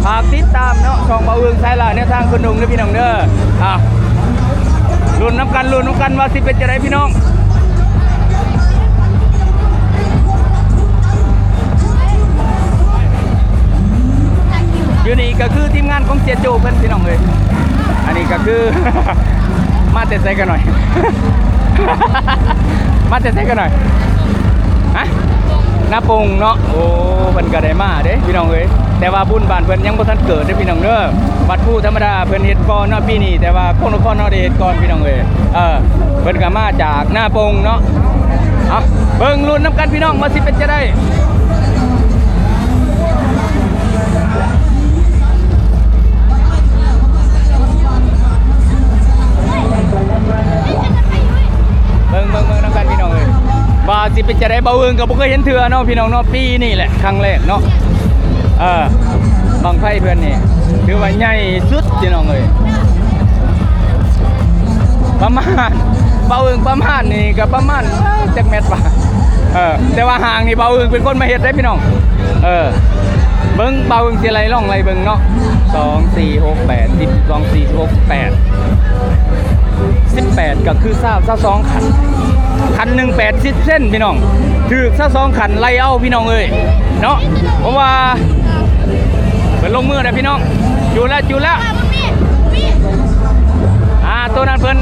ຝາກຕິດຕາມເນາະ ຊ່ອງບ່າວອຶ່ງສາຍລ່າແນວທາງຄົນໜຸ່ມເດີພີ່ນ້ອງເດີ ອ່ະ ລຸ້ນນຳກັນ ລຸ້ນນຳກັນວ່າຊິເປັນຈັ່ງໃດພີ່ນ້ອງ. ຢູ່ນີ້ກໍຄືທີມງານຂອງເສຍໂຈ້ເພິ່ນພີ່ນ້ອງເອີຍ ອັນນີ້ກໍຄື ມາແຕ່ໃສກັນໜ້ອຍ ມາແຕ່ໃສກັນໜ້ອຍ ຮະ ນາປົງເນາະ ໂອ້ ເພິ່ນກໍໄດ້ມາເດ້ພີ່ນ້ອງເອີຍ ແຕ່ວ່າບຸນບ້ານເພິ່ນຍັງບໍ່ທັນເກີດເດ້ພີ່ນ້ອງເດີ ວັດພູທຳມະດາເພິ່ນເຮັດກ່ອນເນາະປີນີ້ ແຕ່ວ່າຄົນນະຄອນເຮົາໄດ້ເຮັດກ່ອນພີ່ນ້ອງເອີຍ ເອີ ເພິ່ນກໍມາຈາກນາປົງເນາະ ເອົາ ເບິ່ງລຸ້ນນຳກັນພີ່ນ້ອງວ່າຊິເປັນຈັ່ງໃດ ເບິ່ງ ເບິ່ງ ເບິ່ງນຳກັນພີ່ນ້ອງເອີຍ ວ່າຊິເປັນຈັ່ງໃດ ບ່າວອຶ່ງກໍບໍ່ເຄີຍເຫັນເທື່ອເນາະພີ່ນ້ອງເນາະ ປີນີ້ແຫຼະ ຄັ້ງແລກເນາະ ເອີ ບັ້ງໄຟເພິ່ນນີ້ຖືວ່າໃຫຍ່ສຸດພີ່ນ້ອງເອີຍ ປະມານ ບ່າວອຶ່ງປະມານນີ້ກໍປະມານ ເອີ ຈັກແມັດວະ ເອີ ແຕ່ວ່າຫາງນີ້ບ່າວອຶ່ງເປັນຄົນມາເຮັດເດ້ພີ່ນ້ອງ ເອີ ເບິ່ງ ບ່າວອຶ່ງຊິໄລ່ລອງໄລ່ເບິ່ງເນາະ ສອງ ສີ່ ຫົກ ແປດ ສິບ ສິບສອງ ສີ່ ສິບຫົກ ແປດ ສິບແປດ ກໍຄືຊາວ ຊາວສອງຄັນ ຄັນໜຶ່ງແປດສິບເຊັນພີ່ນ້ອງ ຖືກຊາວສອງຄັນໄລ່ເອົາພີ່ນ້ອງເອີຍເນາະ ເພາະວ່າເພິ່ນລົງມືແລ້ວພີ່ນ້ອງ ຈູດແລ້ວ ຈູດແລ້ວ ອ່າ ໂຕນັ້ນເພິ່ນ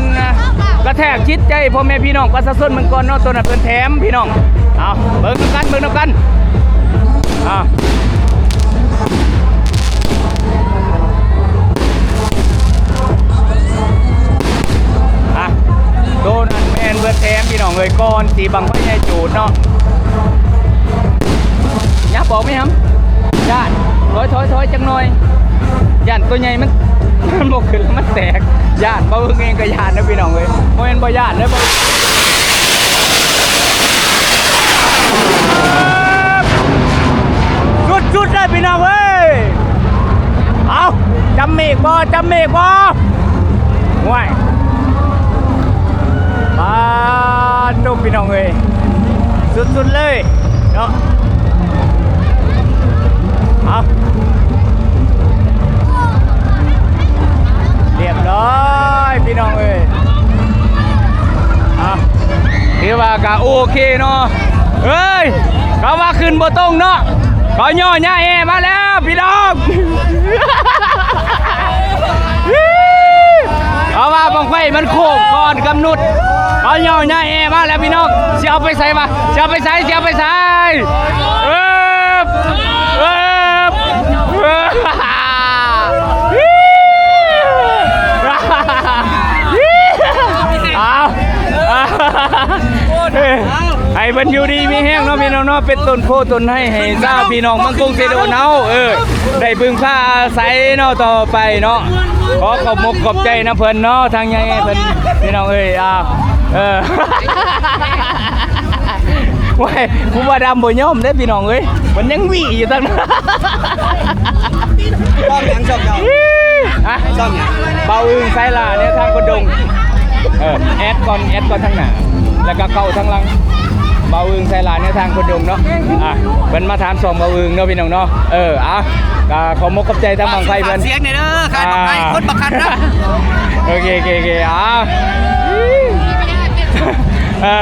ກະແທກຈິດໃຈພໍ່ແມ່ພີ່ນ້ອງປະຊາຊົນເບິ່ງກ່ອນເນາະ ໂຕນັ້ນເພິ່ນແຖມພີ່ນ້ອງ ເອົາ ເບິ່ງນຳກັນ ເບິ່ງນຳກັນ ອ່າ ອ່ະ ໂຕນັ້ນແມ່ນເພິ່ນແຖມພີ່ນ້ອງເອີຍ ກ່ອນຊິບັ້ງໄຟໃຫຍ່ຈູດເນາະ ຫຍັບອອກໄໝຫຳ ຢ້ານ ຖອຍ ຖອຍ ຖອຍຈັກໜ່ອຍ ຢ້ານໂຕໃຫຍ່ມັນ ມັນບໍ່ຂຶ້ນ ມັນແຕກ ຢ້ານ ບ່າວອຶ່ງເອງກໍຢ້ານເດີພີ່ນ້ອງເອີຍ ບໍ່ແມ່ນບໍ່ຢ້ານເດີ ສຸດໆເລີຍພີ່ນ້ອງເອີຍ ເອົາ ຈຳເມກບໍ່ ຈຳເມກບໍ່ ຫ້ວຍ ປາດໂທ້ ພີ່ນ້ອງເອີຍ ສຸດໆເລີຍເນາະ ເອົາ ລຽບຮ້ອຍພີ່ນ້ອງເອີຍ ອ່ະ ຖືວ່າກະໂອເຄເນາະ ເອີຍ ເຂົາວ່າຂຶ້ນບໍ່ຕົງເນາະ ເຂົາຍໍຍ້າຍແອມາແລ້ວພີ່ນ້ອງ ເຂົາວ່າບັ້ງໄຟມັນໂຄ້ງກ່ອນກຳນົດ ເຂົາຍໍຍ້າຍແອມາແລ້ວພີ່ນ້ອງ ຊິເອົາໄປໃສວະ ຊິເອົາໄປໃສ ຊິເອົາໄປໃສ ເອີບ ເອີບ ເອີບ ເອົາ ໃຫ້ເພິ່ນຢູ່ດີມີແຮງເນາະ ພີ່ນ້ອງເນາະ ເປັນຕົ້ນໂພຕົ້ນໄຮໃຫ້ຊາວພີ່ນ້ອງເມືອງກົງເຊໂດນເຮົາ ເອີ ໄດ້ເພິ່ງພາອາໄສເນາະ ຕໍ່ໄປເນາະ ຂໍຂອບມົກຂອບໃຈນຳເພິ່ນເນາະ ທາງໃຫຍ່ເພິ່ນ ພີ່ນ້ອງເອີຍ ອ່າ ເອີ. ໂອ້ຍ ຄູບາດຳບໍ່ຍອມເດ້ພີ່ນ້ອງເອີຍ ມັນຍັງຫວີຢູ່ທາງນັ້ນ. ຊ່ອງຫຍັງ ຊ່ອງເຈົ້າ? ຮະ? ຊ່ອງຫຍັງ? ບ່າວອຶ່ງສາຍຫຼ້າແນວທາງຄົນດົງ. ເອີ ແອັດກ່ອນ ແອັດກ່ອນທາງໜ້າ ແລ້ວກໍເຂົ້າທາງຫຼັງ. ບ່າວອຶ່ງສາຍຫຼ້າແນວທາງຄົນດົງເນາະ. ອ່ະ ເພິ່ນມາຖາມຊ່ອງບ່າວອຶ່ງເນາະ ພີ່ນ້ອງເນາະ. ເອີ ອ່ະ ກໍຂໍມົກຂອບໃຈທາງບັ້ງໄຟເພິ່ນ. ຝາກສຽງແດ່ເດີ ຂາຍບັ້ງໄຟ ອ່າ ຄົນປະຄັນນະ. ໂອເຄ ໂອເຄ ໂອເຄ ອ່າ ເອີ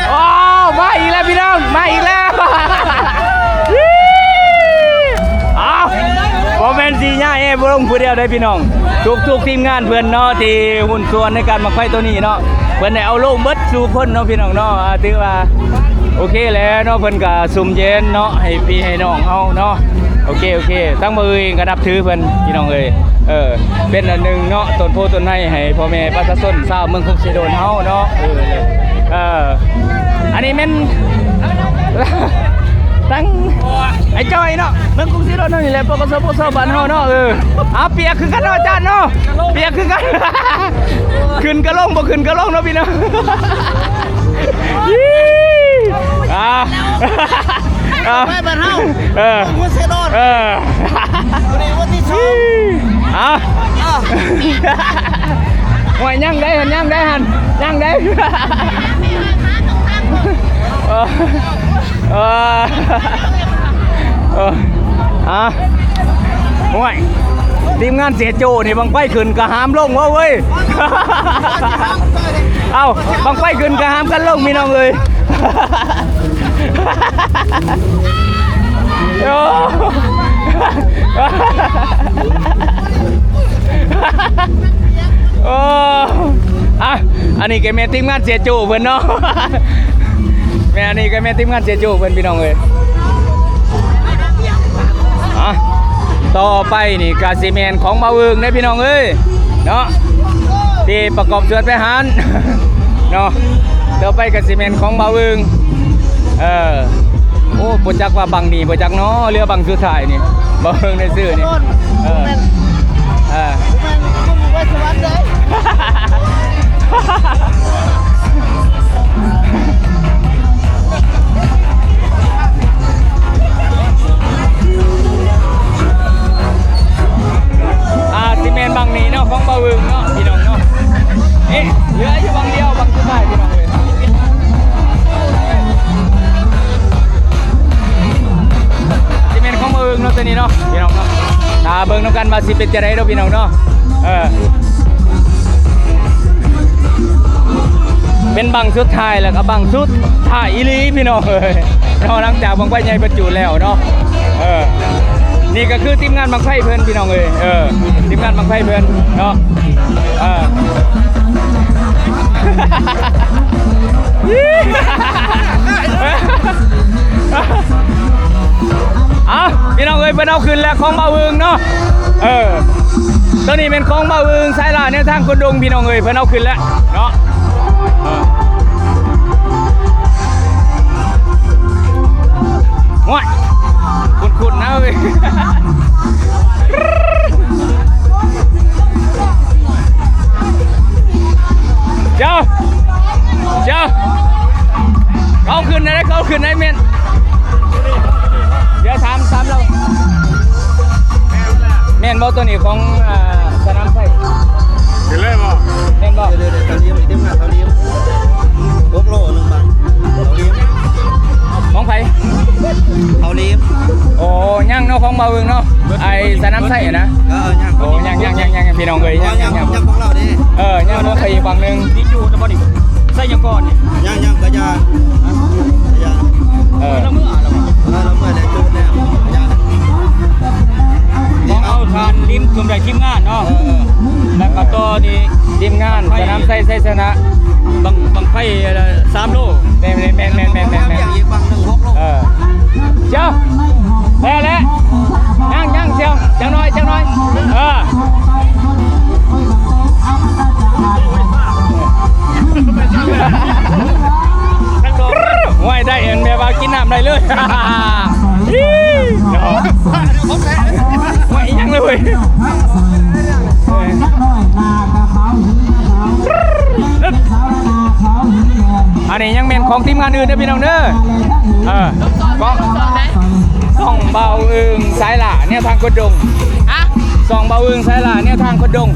ໂອ້ ມາອີກແລ້ວພີ່ນ້ອງ ມາອີກແລ້ວ. ອ້າວ ບໍ່ແມ່ນຊິຍ້າຍແອບໍ່ລົງຜູ້ດຽວເດ້ພີ່ນ້ອງ ທຸກໆທີມງານເພິ່ນເນາະ ທີ່ຫຸ້ນສ່ວນໃນການບັ້ງໄຟໂຕນີ້ເນາະ ເພິ່ນໄດ້ເອົາລົງເບິດສູ່ຄົນເນາະ ພີ່ນ້ອງເນາະ. ອ່າ ຖືວ່າໂອເຄແລ້ວເນາະ ເພິ່ນກໍຊຸ່ມເຢັນເນາະ ໃຫ້ພີ່ໃຫ້ນ້ອງເຮົາເນາະ. ໂອເຄ ໂອເຄ ທາງບ່າວອຶ່ງກໍນັບຖືເພິ່ນ ພີ່ນ້ອງເອີຍ. ເອີ ເປັນອັນໜຶ່ງເນາະ ຕົ້ນໂພຕົ້ນໄຮໃຫ້ພໍ່ແມ່ປະຊາຊົນຊາວເມືອງຄົງເຊໂດນເຮົາເນາະ. ເອີ ເອີ ອັນນີ້ແມ່ນ ທັງໄອ້ຈ້ອຍເນາະ ເມືອງກຸງສີໂດນເຮົານີ້ແຫຼະ ປກສ ປກສ ບ້ານເຮົາເນາະ. ເອີ ເອົາ ປຽກຄືກັນເນາະ ອາຈານເນາະ ປຽກຄືກັນ ຂຶ້ນກະລົງ ບໍ່ຂຶ້ນກະລົງເນາະພີ່ນ້ອງ. ອ່າ ໄປບ້ານເຮົາ ເອີ ເມືອງກຸງສີໂດນ ເອີ ມື້ນີ້ວັນທີສອງ ອ່າ ອ່າ ໂອ້ຍ ຍັງໄດ້ຫັ້ນ ຍັງໄດ້ຫັ້ນ ຍັງໄດ້. ເອີ ເອີ ເອີ ອ່າ ໂອ້ຍ ທີມງານເສຍໂຈ້ນີ້ ບັ້ງໄຟຂຶ້ນກະຫາມລົງເວົ້າເວີຍ. ເອົ້າ ບັ້ງໄຟຂຶ້ນກະຫາມກັນລົງ ພີ່ນ້ອງເອີຍ. ໂອ້ ໂອ້ ອ່ະ ອັນນີ້ກໍແມ່ນທີມງານເສຍໂຈ້ເພິ່ນເນາະ ແມ່ນ ອັນນີ້ກໍແມ່ນທີມງານເສຍໂຈ້ເພິ່ນ ພີ່ນ້ອງເອີຍ. ອ່ະ ຕໍ່ໄປນີ້ກໍຊິແມ່ນຂອງບ່າວອຶ່ງເດ້ ພີ່ນ້ອງເອີຍເນາະ ທີ່ປະກອບສ່ວນໄປຫານເນາະ. ຕໍ່ໄປກໍຊິແມ່ນຂອງບ່າວອຶ່ງ ເອີ ໂອ້ ບໍ່ຈັກວ່າບັ້ງນີ້ບໍ່ຈັກເນາະ ເຫຼືອບັ້ງສຸດທ້າຍນີ້ ບໍ່ເບິ່ງໃນຊື່ນີ້ ເອີ ເອີ ແມ່ນ ບໍ່ແມ່ນບຸນໄວສະຫວັນເດ້. ອາດຊິແມ່ນບັ້ງນີ້ເນາະ ຂອງບ່າວອຶ່ງເນາະ ພີ່ນ້ອງເນາະ. ເອະ ເຫຼືອຢູ່ບັ້ງດຽວ ບັ້ງສຸດທ້າຍ ພີ່ນ້ອງເອີຍ. ຊິແມ່ນຂອງບ່າວອຶ່ງເນາະ ໂຕນີ້ເນາະ ພີ່ນ້ອງເນາະ. ຖ້າເບິ່ງນຳກັນວ່າຊິເປັນຈັ່ງໃດເນາະ ພີ່ນ້ອງເນາະ. ເອີ ເປັນບັ້ງສຸດທ້າຍ ແລ້ວກໍບັ້ງສຸດທ້າຍອີ່ຫຼີ ພີ່ນ້ອງເອີຍເນາະ. ຫຼັງຈາກບັ້ງໄຟໃຫຍ່ເພິ່ນຈູດແລ້ວເນາະ ເອີ ນີ້ກໍຄືທີມງານບັ້ງໄຟເພິ່ນ ພີ່ນ້ອງເອີຍ. ເອີ ທີມງານບັ້ງໄຟເພິ່ນເນາະ ເອີ. ເອົ້າ ພີ່ນ້ອງເອີຍ ເພິ່ນເອົາຂຶ້ນແລ້ວ ຂອງບ່າວອຶ່ງເນາະ. ເອີ ໂຕນີ້ແມ່ນຂອງບ່າວອຶ່ງ ສາຍຫຼ້າແນວທາງຄົນດົງ ພີ່ນ້ອງເອີຍ ເພິ່ນເອົາຂຶ້ນແລ້ວເນາະ. ເອີ ໂອ້ຍ ຄຸ້ນໆນະເອີຍ. ເຈົ້າ ເຈົ້າ ເຂົາຂຶ້ນໄດ້ ເຂົາຂຶ້ນໄດ້ແມ່ນ. ດຽວຖາມ ຖາມລາວ ແມ່ນບໍ່ ໂຕນີ້ຂອງ ອ່າ ສະໜາມໄຊ? ຂຶ້ນເລີຍບໍ່? ແມ່ນບໍ່? ດຽວ ດຽວ ດຽວ ເຂົາລີມ ທີມງານເຂົາລີມ ຫົກໂລໜຶ່ງບັ້ງ ເຂົາລີມ. ຂອງໃຜ? ເຂົາລີມ. ໂອ້ ຍັງເນາະ ຂອງບ່າວອຶ່ງເນາະ ໄອ້ສະໜາມໄຊນະ. ເອີ ຍັງ ໂອ້ ຍັງ ຍັງ ຍັງ ພີ່ນ້ອງເອີຍ ຍັງ ຍັງ ຍັງຂອງລາວເດ້. ເອີ ຍັງຂອງຂ້ອຍອີກບັ້ງໜຶ່ງ ນີ້ຢູ່ນຳບໍ່ນີ້ ໄຊຍະກອນນີ້ ຍັງ ຍັງ ກະຢ່າ ກະຢ່າ. ເອີ ລະເມືອລະ ເອີ ລະເມືອແລ້ວ ຈູດແລ້ວ ກະຢ່າ. ມອງເອົາທ່ານລິມ ຊຸມໃດທີມງານເນາະ ເອີ ແລ້ວກະຕໍ່ນີ້ທີມງານສະໜາມໄຊ ໄຊຊະນະ ບັ້ງ ບັ້ງໄຟສາມໂລ. ແມ່ນ ແມ່ນ ແມ່ນ ແມ່ນ ແມ່ນ ແມ່ນ ແມ່ນ ເອີ ເຈົ້າ ແລ້ວ ແລ້ວ ຍັງ ຍັງ ເຈົ້າ ຈັກໜ້ອຍ ຈັກໜ້ອຍ ເອີ. ໂອ້ຍ ໄດ້ອັນແບບວ່າກິນນ້ຳໄດ້ເລີຍ. ໂອ້ຍ ອີຫຍັງເລີຍ ເອີ. ເອົາ ອັນນີ້ຍັງແມ່ນຂອງທີມງານອື່ນເດີພີ່ນ້ອງເດີ. ເອີ ເກາະ ຊ່ອງເບົາອຶ່ງສາຍຫຼ້າ ແນວທາງຄົນດົງ. ຮະ? ຊ່ອງເບົາອຶ່ງສາຍຫຼ້າ ແນວທາງຄົນດົງ.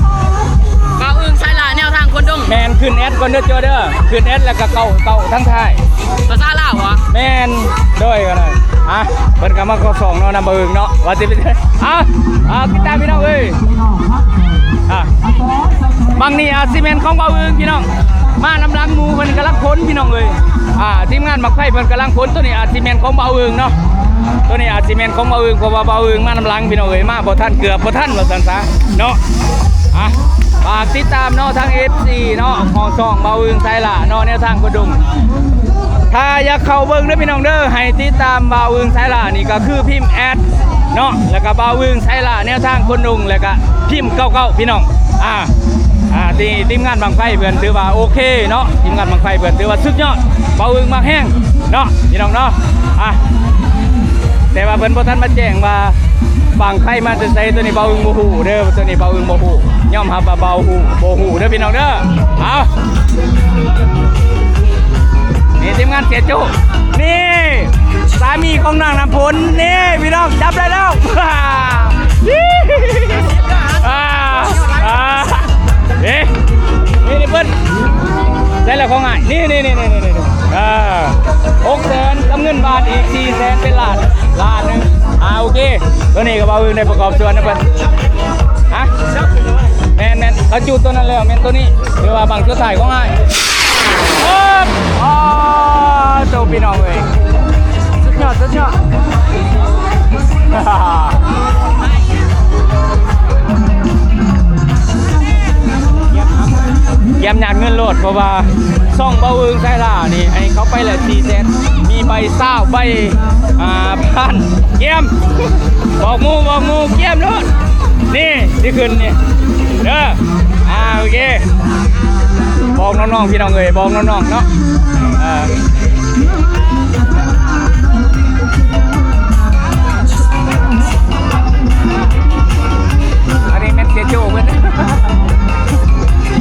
ເບົາອຶ່ງສາຍຫຼ້າ ແນວທາງຄົນດົງ. ແມ່ນ ຂຶ້ນແອັດກ່ອນເດີເຈົ້າເດີ ຂຶ້ນແອັດແລ້ວກໍເກົ້າເກົ້າທາງທ້າຍ. ພາສາລາວຫວາ? ແມ່ນ ໂດຍ ອ່ະ ເພິ່ນກໍມາເຂົ້າຊ່ອງເນາະ ນຳເບົາອຶ່ງເນາະ ວ່າຊິເປັນ ອ່ະ ອ່າ ຕິດຕາມພີ່ນ້ອງເອີຍ. ອ່າ ບັ້ງນີ້ອາດຊິແມ່ນຂອງເບົາອຶ່ງພີ່ນ້ອງ ມານຳຫຼັງໝູ່ເພິ່ນກຳລັງຂົນພີ່ນ້ອງເອີຍ. ອ່າ ທີມງານບັ້ງໄຟເພິ່ນກຳລັງຂົນ ໂຕນີ້ອາດຊິແມ່ນຂອງເບົາອຶ່ງເນາະ ໂຕນີ້ອາດຊິແມ່ນຂອງເບົາອຶ່ງ ເພາະວ່າເບົາອຶ່ງມານຳຫຼັງພີ່ນ້ອງເອີຍ ມາບໍ່ທັນ ເກືອບບໍ່ທັນວ່າຊັ້ນຊະເນາະ. ອ່ະ ຝາກຕິດຕາມເນາະ ທາງເອັຟຊີເນາະ ຂອງຊ່ອງເບົາອຶ່ງສາຍຫຼ້າເນາະ ແນວທາງຄົນດົງ. ຖ້າຢາກເຂົ້າເບິ່ງເດີພີ່ນ້ອງເດີ ໃຫ້ຕິດຕາມເບົາອຶ່ງສາຍຫຼ້ານີ້ກໍຄືພິມແອັດ ເນາະ ແລ້ວກະບ່າວອຶ່ງໄຊລາ ແນວທາງຄົນໜຸ່ງ ແລ້ວກະພິມເກົ້າເກົ້າ ພີ່ນ້ອງ. ອ່າ ອ່າ ທີ່ທີມງານບັ້ງໄຟເພິ່ນຖືວ່າໂອເຄເນາະ ທີມງານບັ້ງໄຟເພິ່ນຖືວ່າສຸດຍອດ ບ່າວອຶ່ງມັກແຮງເນາະ ພີ່ນ້ອງເນາະ. ອ່າ ແຕ່ວ່າເພິ່ນບໍ່ທັນມາແຈ້ງວ່າບັ້ງໄຟມາແຕ່ໃສ ໂຕນີ້ບ່າວອຶ່ງບໍ່ຮູ້ເດີ ໂຕນີ້ບ່າວອຶ່ງບໍ່ຮູ້ ຍອມຮັບວ່າບ່າວອຶ່ງບໍ່ຮູ້ເດີ ພີ່ນ້ອງເດີ. ເອົາ ນີ້ທີມງານເສຍຈຸ ນີ້ ສາມີຂອງນາງນ້ຳຝົນ ນີ້ພີ່ນ້ອງ ຈັບໄດ້ແລ້ວ. ອ່າ ອ່າ ເອີ ນີ້ ນີ້ເພິ່ນ ໄດ້ແລ້ວຂອງອ້າຍ ນີ້ ນີ້ ນີ້ ອ່າ ຫົກແສນ ກັບເງິນບາດອີກສີ່ແສນ ເປັນລ້ານ ລ້ານໜຶ່ງ. ອ່າ ໂອເຄ ໂຕນີ້ກໍບ່າວອຶ່ງໄດ້ປະກອບສ່ວນນຳເພິ່ນ. ຮະ ແມ່ນໆ ເຂົາຈູດໂຕນັ້ນແລ້ວ ແມ່ນໂຕນີ້ ຖືວ່າບັ້ງສຸດທ້າຍຂອງອ້າຍ. ໂອ້ ໂອ້ ໂຕ ພີ່ນ້ອງເອີຍ ສຸດຍອດ ສຸດຍອດ. ຢ້ຽມຍາດເງິນໂລດ ເພາະວ່າຊ່ອງບ່າວອຶ່ງໄຊລານີ້ ໃຫ້ເຂົາໄປແລ້ວສີ່ແສນ ມີໃບຊາວ ໃບ ອ່າ ພັນ ກຽມ ບອກໝູ່ ບອກໝູ່ ກຽມໂລດ. ນີ້ ຊິຂຶ້ນນີ້ເດີ. ອ່າ ໂອເຄ ບອກນ້ອງໆ ພີ່ນ້ອງເອີຍ ບອກນ້ອງໆ ເນາະ. ເອີ ອັນນີ້ແມ່ນເສຍໂຈ້ເພິ່ນ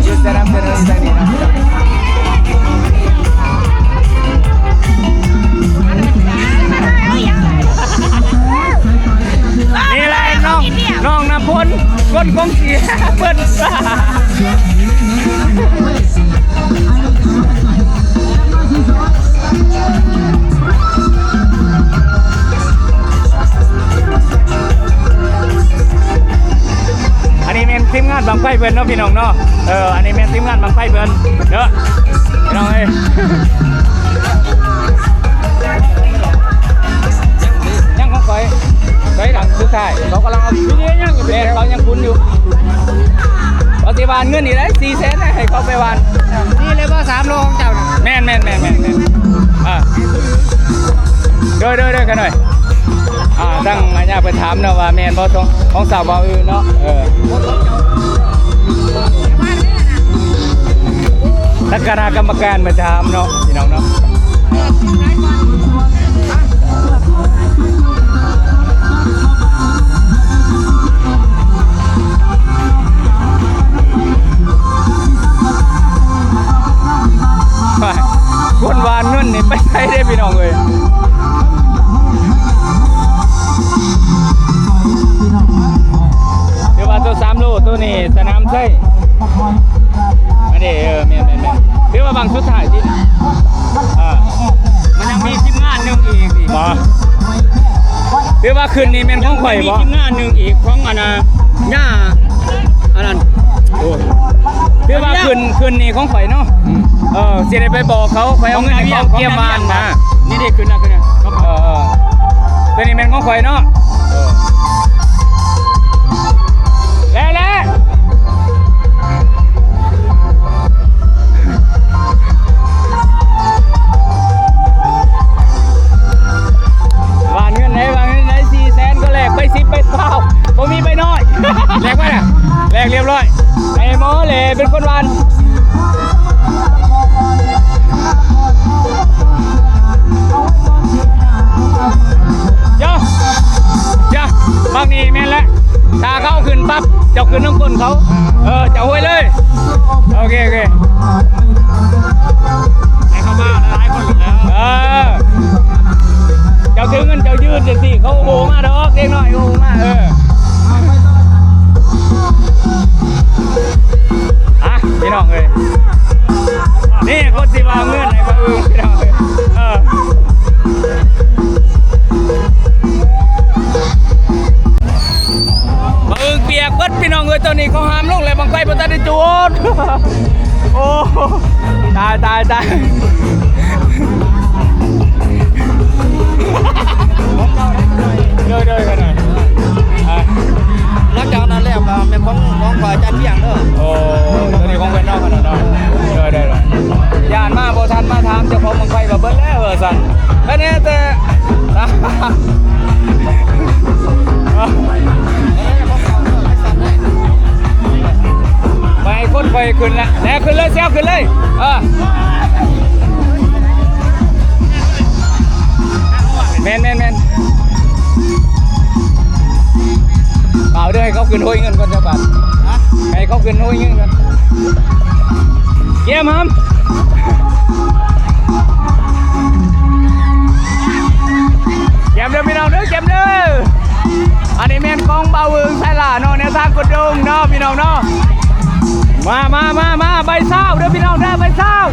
ຢູ່ສະໜາມເດີນທາງນີ້ເນາະ. ນີ້ແຫຼະນ້ອງ ນ້ອງນ້ຳຝົນ ຄົນກົງເສຍເພິ່ນ. ອັນນີ້ແມ່ນທີມງານບັ້ງໄຟເພິ່ນເນາະ ພີ່ນ້ອງເນາະ. ເອີ ອັນນີ້ແມ່ນທີມງານບັ້ງໄຟເພິ່ນເດີ ພີ່ນ້ອງເອີຍ. ຍັງຂອງຂ້ອຍ ໄປຫຼັງສຸດທ້າຍ ເຂົາກຳລັງເອົາ ແມ່ນ ເຂົາຍັງຂຸນຢູ່. ເຂົາຊິຫວ່ານເງິນນີ້ໄດ້ສີ່ແສນ ໃຫ້ເຂົາໄປຫວ່ານ. ນີ້ເລີຍບໍ່ ສາມໂລຂອງເຈົ້ານະ? ແມ່ນໆໆໆ ອ່າ ໂດຍໆໆ ຂະນ້ອຍ. ອ່າ ທາງອາຍາເພິ່ນຖາມເນາະວ່າແມ່ນບໍ່ ຂອງ ຂອງສາວບ່າວອຶ່ງເນາະ. ເອີ ທັງຄະນະກຳມະການມາຖາມເນາະ ພີ່ນ້ອງເນາະ. ຄົນຫວ່ານເງິນນີ້ໄປໃສເດ້ ພີ່ນ້ອງເອີຍ. ຖືວ່າໂຕສາມໂລໂຕນີ້ ສະໜາມໄຊ ອັນນີ້ ເອີ ແມ່ນໆໆ ຖືວ່າບັ້ງສຸດທ້າຍທີ່ ອ່າ ມັນຍັງມີທີມງານໜຶ່ງອີກນີ້ ບໍ່ ຖືວ່າຂຶ້ນນີ້ແມ່ນຂອງຂ້ອຍບໍ່? ມີທີມງານໜຶ່ງອີກຂອງອັນນ່າ ຍ່າ ອັນນັ້ນ ໂອ້ ຖືວ່າຂຶ້ນ ຂຶ້ນນີ້ຂອງຂ້ອຍເນາະ. ອືມ ເອີ ຊິໄດ້ໄປບອກເຂົາ ຂ້ອຍເອົາເງິນໃຫ້ເຂົາກຽມຫວ່ານນະ. ນີ້ ນີ້ ຂຶ້ນນະ ຂຶ້ນນະ. ເອີ ເອີ ໂຕນີ້ແມ່ນຂອງຂ້ອຍເນາະ. ເອີ ແລ້ວ ແລ້ວ ຫວ່ານເງິນໄດ້ ຫວ່ານເງິນໄດ້ ສີ່ແສນ ກໍແລກໃບສິບ ໃບຊາວ ບໍ່ມີໃບນ້ອຍ. ແລກໄວ້ນະ ແລກລຽບຮ້ອຍ. ໃຫ້ໝໍແຫຼະເປັນຄົນຫວ່ານ. ເຈົ້າ ເຈົ້າ ບັກນີ້ແມ່ນແຫຼະ ຖ້າເຂົາຂຶ້ນປັບ ເຈົ້າຂຶ້ນນຳກົ້ນເຂົາ. ເອີ ເຈົ້າຫ້ວຍເລີຍ. ໂອເຄ ໂອເຄ ໃຫ້ເຂົາມາເດີ. ຈັ່ງຊີ້ ເຂົາໂອ້ມາດອກ ເດັກນ້ອຍໂອ້ມາ ເອີ ອ່ະ ພີ່ນ້ອງເອີຍ ນີ້ຄົນຊິວ່າເງິນໃຫ້ບ່າວອຶ່ງ ພີ່ນ້ອງເອີຍ ເອີ ບ່າວອຶ່ງປຽກເບິດ ພີ່ນ້ອງເອີຍ ຕອນນີ້ເຂົາຫ້າມລົງແລ້ວ ບັ້ງໄຟບໍ່ທັນໄດ້ຈູດ ໂອ້ ຕາຍ ຕາຍ ຕາຍ ໂດຍ ໂດຍ ໂດຍ ອ່າ ຫຼັງຈາກນັ້ນແລ້ວກໍແມ່ນຂອງ ຂອງພະອາຈານວຽງເດີ ໂອ້ ຕົວນີ້ຂອງເພິ່ນເນາະ ເນາະ ໂດຍ ໂດຍ ໂດຍ ຢ້ານມາບໍ່ທັນມາຖາມເຈົ້າຂອງບັ້ງໄຟວ່າເບິດແລ້ວວ່າຊັ້ນ ໄປແນ່ແຕ່ ໄປຄົນໄປຂຶ້ນລະ ແລ້ວຂຶ້ນເລີຍ ແຊວຂຶ້ນເລີຍ ເອີ ແມ່ນ ແມ່ນ ແມ່ນ ເອົາເດີ ໃຫ້ເຂົາຂຶ້ນໂຮຍເງິນກ່ອນ ເຈົ້າບາດ ຮະ ໃຫ້ເຂົາຂຶ້ນໂຮຍເງິນກ່ອນ ກຽມຫຳ ກຽມເດີ ພີ່ນ້ອງເດີ ກຽມເດີ. ອັນນີ້ແມ່ນຂອງບ່າວອຶ່ງ ສາຍຫຼ້າເນາະ ແນວທາງກຸດດົງເນາະ ພີ່ນ້ອງເນາະ ມາ ມາ ມາ ມາ ໃບຊາວເດີ ພີ່ນ້ອງເດີ ໃບຊາວ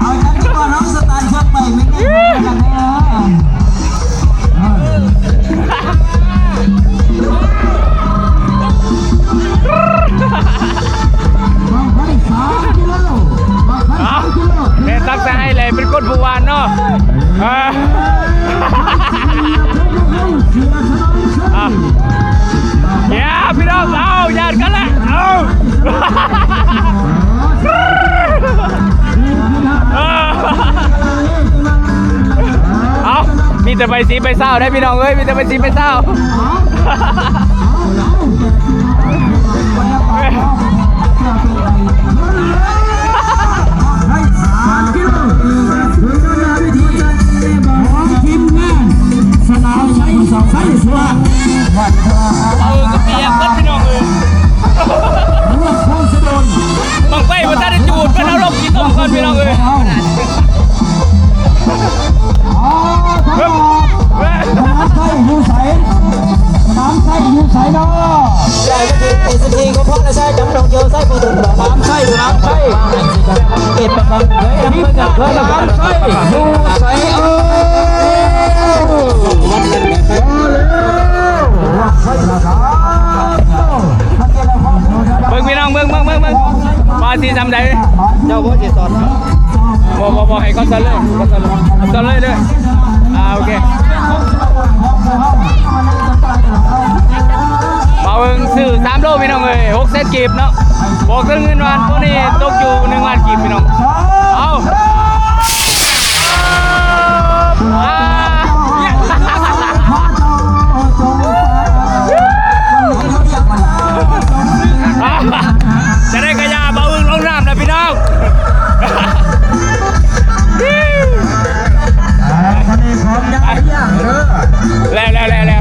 ເອົາຈັງກ່ອນເນາະ ສະຕານເຄື່ອງໄປແມ່ນແນ່ນອນກັນເດີ ເອີ ບັ້ງໄຟສາມກິໂລ ບັ້ງໄຟສາມກິໂລ ແມ່ນຕັກສະໃຫ້ແຫຼະ ເປັນຄົນຜູ້ຫວານເນາະ ອ່າ ອ່ະ ເຢ້ ພີ່ນ້ອງ ເອົາ ຍາດກັນແຫຼະ ເອົາ ເອົາ ມີແຕ່ໃບສີໃບຊາວເດ້ ພີ່ນ້ອງເອີຍ ມີແຕ່ໃບສີໃບຊາວ. ເອົາກະປຽກເບິດພີ່ນ້ອງເອີຍ ບັ້ງໄຟບໍ່ທັນໄດ້ຈູດ ເພິ່ນເອົາລົງຂີ້ຕົມກ່ອນພີ່ນ້ອງເອີຍ. ສະໜາມໄຊຢູ່ໃສ? ສະໜາມໄຊຢູ່ໃສເນາະ? ໃຫຍ່ມາເຂດເອສທີຂອງພວກນາຍຊາຍຈຳນອງເຈີໄຊບໍ່ເຖິງດອກ ສະໜາມໄຊ ສະໜາມໄຊ ເຂດປະກອບເຄີຍນຳເພິ່ນເຄີຍນຳ ສະໜາມໄຊຢູ່ໃສ? ເອີ ມາແລ້ວ ວັດໄຊລະຄັບ. ເບິ່ງພີ່ນ້ອງ ເບິ່ງ ເບິ່ງ ເບິ່ງ ເບິ່ງ ວ່າຊິຊ່ຳໃດ ເຈົ້າບໍ່ຊິສອນ ບໍ່ ບໍ່ ບໍ່ ໃຫ້ເຂົາສອນເລີຍ ເຂົາສອນເລີຍ ເຂົາສອນເລີຍເດີ ອ່າ ໂອເຄ ບ່າວອຶ່ງຊື້ສາມໂລພີ່ນ້ອງເອີຍ ຫົກແສນກີບເນາະ ບວກເຖິງເງິນຫວານພວກນີ້ຕົກຢູ່ໜຶ່ງລ້ານກີບພີ່ນ້ອງ ເອົາ. ຈະໄດ້ກະຢ່າ ບ່າວອຶ່ງລົງນ້ຳແລ້ວພີ່ນ້ອງ ແລ້ວ ແລ້ວ ແລ້ວ ແລ້ວ.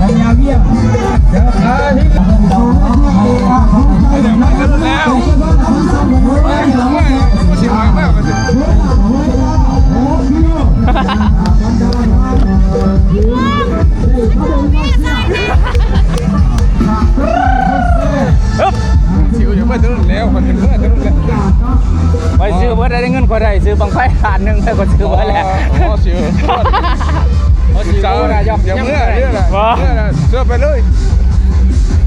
ຊິວຢູ່ເບິດແລ້ວ ມັນເປັນເບິດແລ້ວ ຂ້ອຍຊື້ເບິດໄດ້ເງິນ ຂ້ອຍໄດ້ຊື້ບັ້ງໄຟລ້ານໜຶ່ງ ແລ້ວຂ້ອຍຊື້ເບິດແລ້ວ ອໍ ຊື້ ອໍ ຊື້ ເຈົ້າ ຢ່າເມືອເດີລະ ບໍ່ ເມືອລະ ເຊື່ອໄປເລີຍ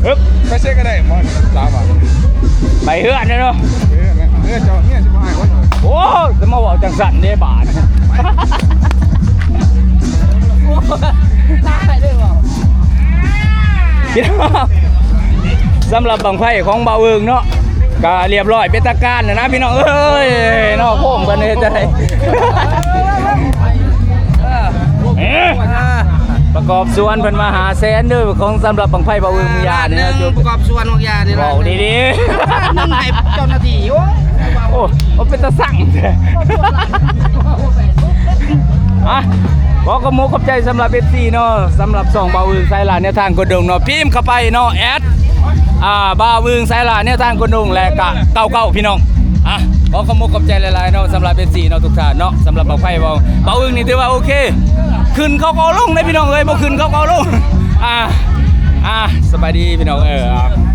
ອຶບ ໄປເຊກະໄດ້ບໍ່ ສາມບາດ ໄປເຮືອນເດີເນາະ ເຮືອນເດີ ເຮືອນເຈົ້າ ເຮືອນຊິບໍ່ໃຫ້ຄົນ ໂອ້ ຈະມາເວົ້າຈັ່ງຊັ້ນເດ້ບາດ ພີ່ນ້ອງ ສຳລັບບັ້ງໄຟຂອງບ່າວອຶ່ງເນາະ ກະລຽບຮ້ອຍເປັນທາງການແລ້ວນະພີ່ນ້ອງເອີຍເນາະ ໂຄ້ງເພິ່ນເຮັດຈັ່ງໃດ ເອີ ປະກອບສ່ວນເພິ່ນມາຫ້າແສນເດີ ຂອງສຳລັບບັ້ງໄຟບ່າວອຶ່ງ ອ່າ ມື້ຍາມນີ້ ປະກອບສ່ວນຂອງຍາມນີ້ ເວົ້າດີໆ ໜຶ່ງໃຫ້ເຈົ້າໜ້າທີ່ ໂອ້ ໂອ້ ມັນເປັນຕາຊັງແທ້ ອ່ະ ຂໍຂອບອົກຂອບໃຈສຳລັບເອັຟຊີເນາະ ສຳລັບຊ່ອງບ່າວອຶ່ງ ສາຍຫຼ້າແນວທາງຄົນດົງເນາະ ພິມເຂົ້າໄປເນາະ ແອັດ ອ່າ ບ່າວອຶ່ງ ສາຍຫຼ້າແນວທາງຄົນດົງ ແລະກະເກົ້າເກົ້າ ພີ່ນ້ອງ ອ່ະ ຂໍຂອບອົກຂອບໃຈຫຼາຍໆເນາະ ສຳລັບເອັຟຊີເນາະ ທຸກທ່ານເນາະ. ສຳລັບບັ້ງໄຟເວົ້າ ບ່າວອຶ່ງນີ້ຖືວ່າໂອເຄ ຂຶ້ນເຂົາກໍເອົາລົງເດ້ພີ່ນ້ອງເອີຍ ບໍ່ຂຶ້ນເຂົາກໍເອົາລົງ. ອ່າ ອ່າ ສະບາຍດີພີ່ນ້ອງເອີຍ.